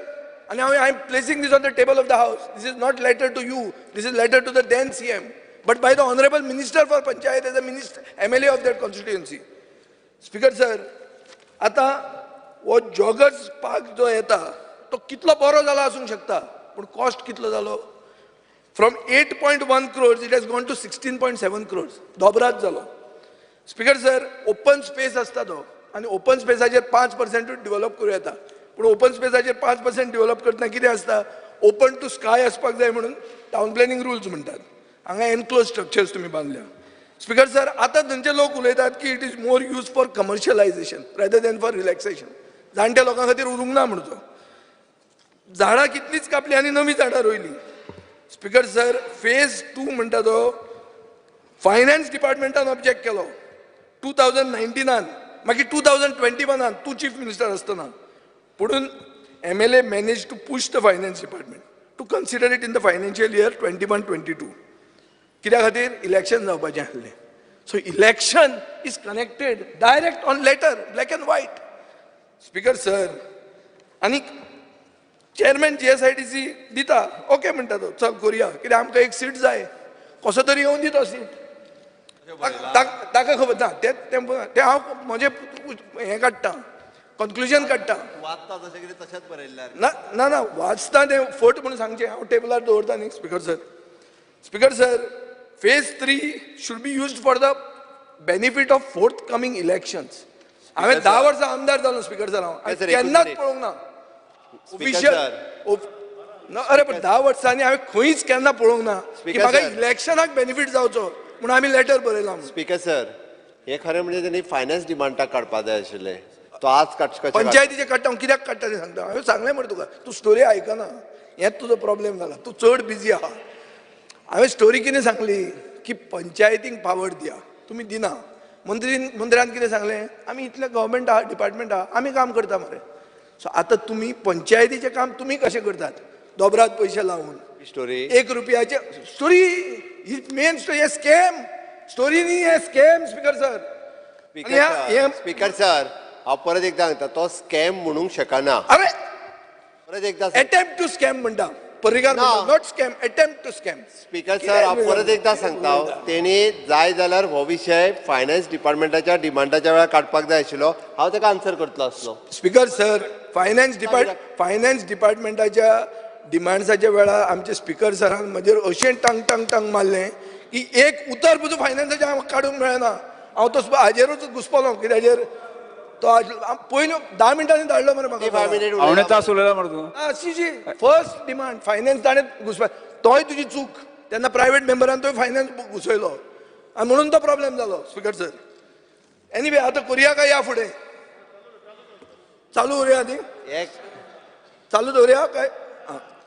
आनी हांव I am placing this on the table of the house. This is not letter to you, this is letter to the then CM, but by the honourable minister for panchayat as a minister MLA of that constituency. Speaker sir, आतां हो joggers park जो येता तो कितलो बरो जाला आसूंक शकता, पूण कॉस्ट कितलो जालो? From 8.1 crores, it has gone to 16.7 crores. दोबरात जालो. स्पीकर सर, ओपन स्पेस आसता तो, आनी ओपन स्पेसाचेर 5% डेव्हलप करूं येता, पूण ओपन स्पेसाचेर 5% डेव्हलप करतना कितें आसता, ओपन टू स्काय आसपाक जाय म्हणून टावन प्लॅनिंग रुल्स म्हणटात. हांगा एनक्लोज स्ट्रक्चर्स तुमी बांदल्या. स्पीकर सर, आतां थंयचे लोक उलयतात की it is more use for commercialisation rather than for relaxation. जाणट्या लोकां खातीर उरूंक ना म्हणचो. झाडां कितलींच कापली आनी नवीं झाडां रोयलीं. स्पीकर सर, फेज 2 म्हणटा तो फायनान्स डिपार्टमेंटान ऑब्जेक्ट केलो 2019, मागीर 2021 तूं चीफ मिनिस्टर आसतना. पुणून MLA manage to push the finance department to consider it in the financial year 21-22. कित्या खातीर? इलेक्शन जावपाचें आसलें. So election is connected direct on letter, black and white. Speaker sir, आनी चेअरमॅन GSIDC दिता, okay म्हणटा तो, चल करुया, कित्याक आमकां एक सीट जाय, कसो तरी येवन दिता सीट. ताका खबर ना, तें हांव म्हजें हें काडटा, कन्क्लुजन काडटा. ना ना ना, वाचता तें फट म्हणून सांगचें हांव टेबलार दवरता न्ही speaker sir. Speaker sir, phase 3 should be used for the benefit of forthcoming elections. हांवें 10 वर्सां आमदार जालो स्पीकर सर, हांव केन्नाच पळोवंक ना ऑफिशियल. अरे पण 10 वर्सांनी हांवें खंयच केन्ना पळोवंक ना की म्हाका इलेक्शनाक बेनिफीट जावचो म्हणून आमी लेटर बरयलां. स्पीकर सर, हें खरें म्हणजे तेणी फायनान्स डिमांडाक काडपा जाय आशिल्लें. तो आज काडचे पंचायतीचे काडटा, हांव कित्याक काडटा तें सांगता. हांवें सांगलें मरे तुका, तूं स्टोरी आयकना, हेंच तुजो प्रॉब्लेम जाला, तूं चड बिजी आहा. हांवें स्टोरी कितें सांगली की पंचायतींक पावर दिया, तुमी दिना. मंत्र्यान कितें सांगलें, आमी इतलें गव्हर्मेंट आहा, डिपार्टमेंट आहा, आमी काम करता मरे. सो आतां तुमी पंचायतीचें काम तुमी कशें करतात? दोबरात पयशे लावन स्टोरी 1 रुपयाचे स्टोरी ही मेन स्टोरी, हें स्कॅम स्टोरी न्ही, हें scam. Speaker sir, speaker sir, हांव परत एकदां सांगता, तो स्कॅम म्हणूंक शकना. अरे परत एकदां एटेम्प्ट टू स्कॅम म्हणटा Parrikar, not scam, attempt to scam. Speaker sir, हांव परत एकदां सांगता, तेणी जाय जाल्यार हो विशय फायनान्स डिपार्टमेंटाच्या डिमांडाच्या वेळार काडपाक जाय आशिल्लो, हांव ताका आन्सर करतलो आसलो. स्पीकर सर, फायनान्स डिपार्टमेंटाच्या डिमांड्साच्या वेळार आमचे स्पीकर सरान म्हजेर अशें टंग टंग टंग मारलें की एक उतर पसून फायनान्साचें काडूंक मेळना. हांव तो हाजेरूच घुसपलो, कित्याचेर तो पयलीं 10 मिनटांनी धाडलो मरे म्हाका. पावणे तास उलयला मरे तूं. शी शी, फर्स्ट डिमांड फायनान्स ताणें घुसपा, तोय तुजी चूक. तेन्ना प्रायवेट मेंबरान तोय फायनान्स घुसयलो आनी म्हणून तो प्रॉब्लेम जालो. स्पीकर सर, एनीवे आतां करुया काय या फुडें चालू उरया? ती चालू दवरुया काय?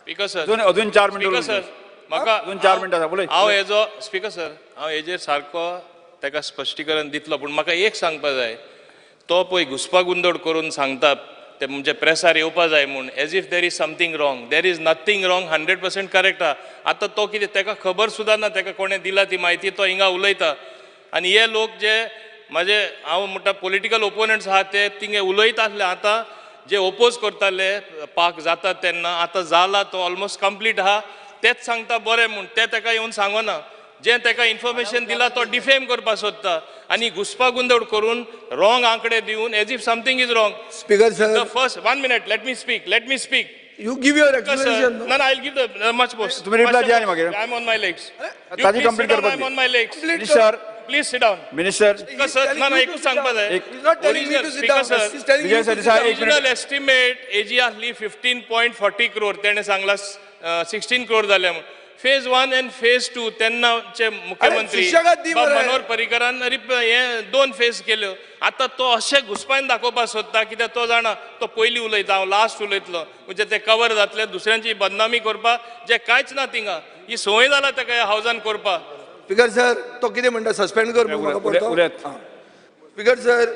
स्पीकर सर, अजून 4 मिनटां. स्पीकर सर, म्हाका अजून 4 मिनटां आसा. उलय. हांव हेजो स्पीकर सर, हांव हेजेर सारको ताका स्पश्टीकरण दितलो, पूण म्हाका एक सांगपा जाय. तो पळय घुसपा गोंदळ करून सांगता ते म्हणजे प्रेसार येवपा जाय म्हूण, as if there is something wrong. There is nothing wrong, 100% correct आहा. आतां तो कितें ताका खबर सुद्दां ना, ताका कोणें दिला ती म्हायती, तो हिंगा उलयता. आनी हे लोक जे म्हाजे हांव म्हणटा पॉलिटिकल ओपोनंट्स आहा ते थिंगे उलयता आसले. आतां जे ओपोज करताले पाक जाता तेन्ना, आतां जाला तो ऑलमोस्ट कंप्लीट आहा, तेच सांगता बरें म्हूण, ते ताका येवन सांगना. जें ताका इन्फॉर्मेशन दिला तो डिफेम करपाक सोदता आनी घुस्पागुंदळ करून रॉंग आंकडे दिवन as if something is wrong. Speaker sir, the first 1 minute, let me speak, let me speak. You give your explanation. No, no, I'll give the much more. तुम्ही रिप्लाय द्या न्ही मागीर. I am on my legs. ताजी complete करपाक. I am on my legs. Minister, please sit down. Minister, speaker sir, ना ना एकूच सांगपा जाय. विजय सरदेसाय, एक मिनिट. ओरिजिनल एस्टिमेट एजी आसली 15.40 क्रोर, तेणें सांगला 16 क्रोर जाल्या म्हूण. फेज 1 आनी फेज 2 तेन्नाचे मुख्यमंत्री मनोहर पर्रीकरान हे 2 फेज केल्यो. आतां तो अशें घुसपायन दाखोवपाक सोदता कित्याक तो जाणा तो पयलीं उलयता, हांव लास्ट उलयतलो, म्हणजे ते कवर जातले, दुसऱ्यांची बदनामी करपाक जे कांयच ना थिंगा. ही संवय जाला ताका ह्या हावजान करपाक. स्पीकर सर, तो कितें म्हणटा सस्पेंड कर म्हाका. स्पीकर सर,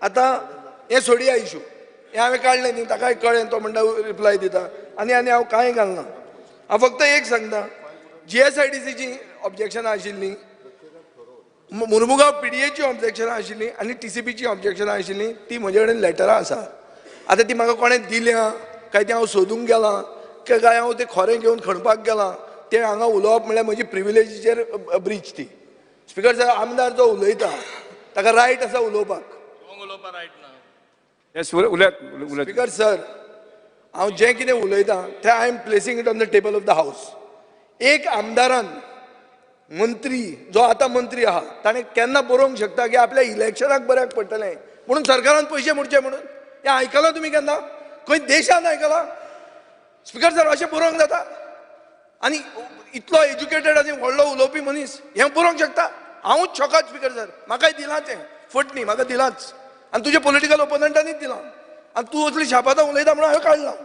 आतां हें सोडया इशू, हें हांवें काडलें न्ही, ताकाय कळ्ळें, तो म्हणटा रिप्लाय दिता आनी आनी हांव कांय घालना. हांव फक्त एक सांगता, GSIDCची ऑब्जेक्शनां आशिल्लीं, मुर्मुगांव PDAची ऑब्जेक्शनां आशिल्लीं आनी TCPची ऑब्जेक्शनां आशिल्लीं, ती म्हजे कडेन लेटरां आसा. आतां ती म्हाका कोणें दिल्या काय ती हांव सोदूंक गेलां काय हांव तें खोरें घेवन खणपाक गेलां, तें हांगा उलोवप म्हणल्यार म्हजी प्रिविलेजीचेर ब्रीच ती. स्पीकर सर, आमदार जो उलयता ताका रायट आसा उलोवपाक. स्पीकर सर, हांव जें कितें उलयतां तें I am placing it on the table of the house. एक आमदारान मंत्री जो आतां मंत्री आहा ताणें केन्ना बरोवंक शकता की आपल्या इलेक्शनाक बऱ्याक पडटलें म्हणून सरकारान पयशे मोडचे म्हणून? हें आयकलां तुमी केन्ना? खंय देशान आयकलां? स्पीकर सर, अशें बरोवंक जाता? आनी इतलो एज्युकेटेड आनी व्हडलो उलोवपी मनीस हें बरोवंक शकता? हांवूच शॉकाद स्पीकर सर, म्हाकाय दिलां तें फट न्ही, म्हाका दिलांच आनी तुज्या पॉलिटिकल ओपोनंटांनीच दिलां आनी तूं असली शापातां उलयता म्हणून हांवें काडलां.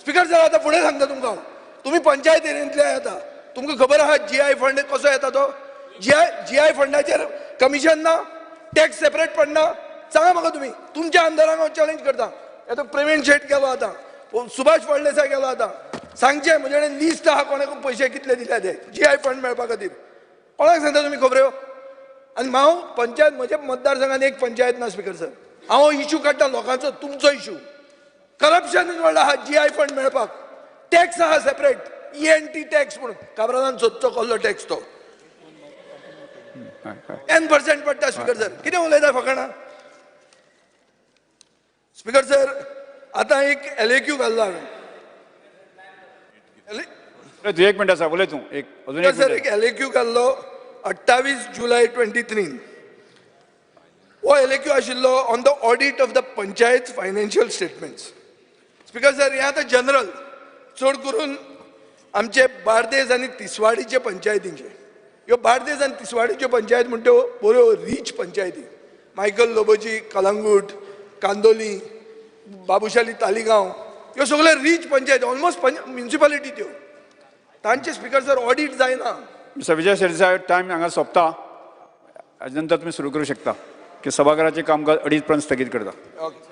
स्पीकर सर, आतां फुडें सांगता तुमकां हांव, तुमी पंचायत एरियेंतले येता, तुमकां खबर आहा GI fund कसो येता तो? GI फंडाचेर कमिशन ना, टॅक्स सेपरेट पडना. सांगा म्हाका तुमी, तुमच्या आमदारांक हांव चॅलेंज करता. आतां प्रवीण शेट गेलो, आतां सुभाष फळदेसाय गेलो, आतां सांगचें म्हजे कडेन लिस्ट आहा कोणाक पयशे कितले दिल्या ते GI fund मेळपा खातीर. कोणाक सांगता तुमी खबऱ्यो? आनी हांव पंचायत, म्हज्या मतदारसंघान एक पंचायत ना स्पीकर सर. हांव इशू काडटा लोकांचो, तुमचो इशू करप्शन म्हणल्यार आहा GI fund मेळपाक, टॅक्स आहा सेपरेट ENT tax म्हणून, काब्रालान सोदचो कसलो टॅक्स तो, 10% पडटा. स्पीकर सर, कितें उलयता फकाणां? स्पीकर सर, आतां एक LAQ घाल्लो हांवें. एक मिनट आसा, उलय तूं. एक सर, एक LAQ घाल्लो 28 जुलय 23. हो LAQ आशिल्लो on the audit of the panchayat financial statements. Speaker sir, हें आतां जनरल चड करून आमचे बार्देज आनी तिसवाडीचे पंचायतींचे, ह्यो बार्देज आनी तिसवाडीच्यो पंचायत म्हणटा त्यो बऱ्यो रीच पंचायती, मायकल लोबोची कलंगूट, कांदोली, बाबुशाली तालिगांव, ह्यो सगळ्यो रीच पंचायती, ऑलमोस्ट म्युनिसिपालिटी त्यो. तांचे स्पीकर सर ऑडीट जायना. मिस्टर विजय सरदेसाय, टायम हांगा सोंपता, हाजे नंतर तुमी सुरू करूं शकता की सभाघराचें कामकाज 2:30 पर्यंत स्थगीत करता. ओके.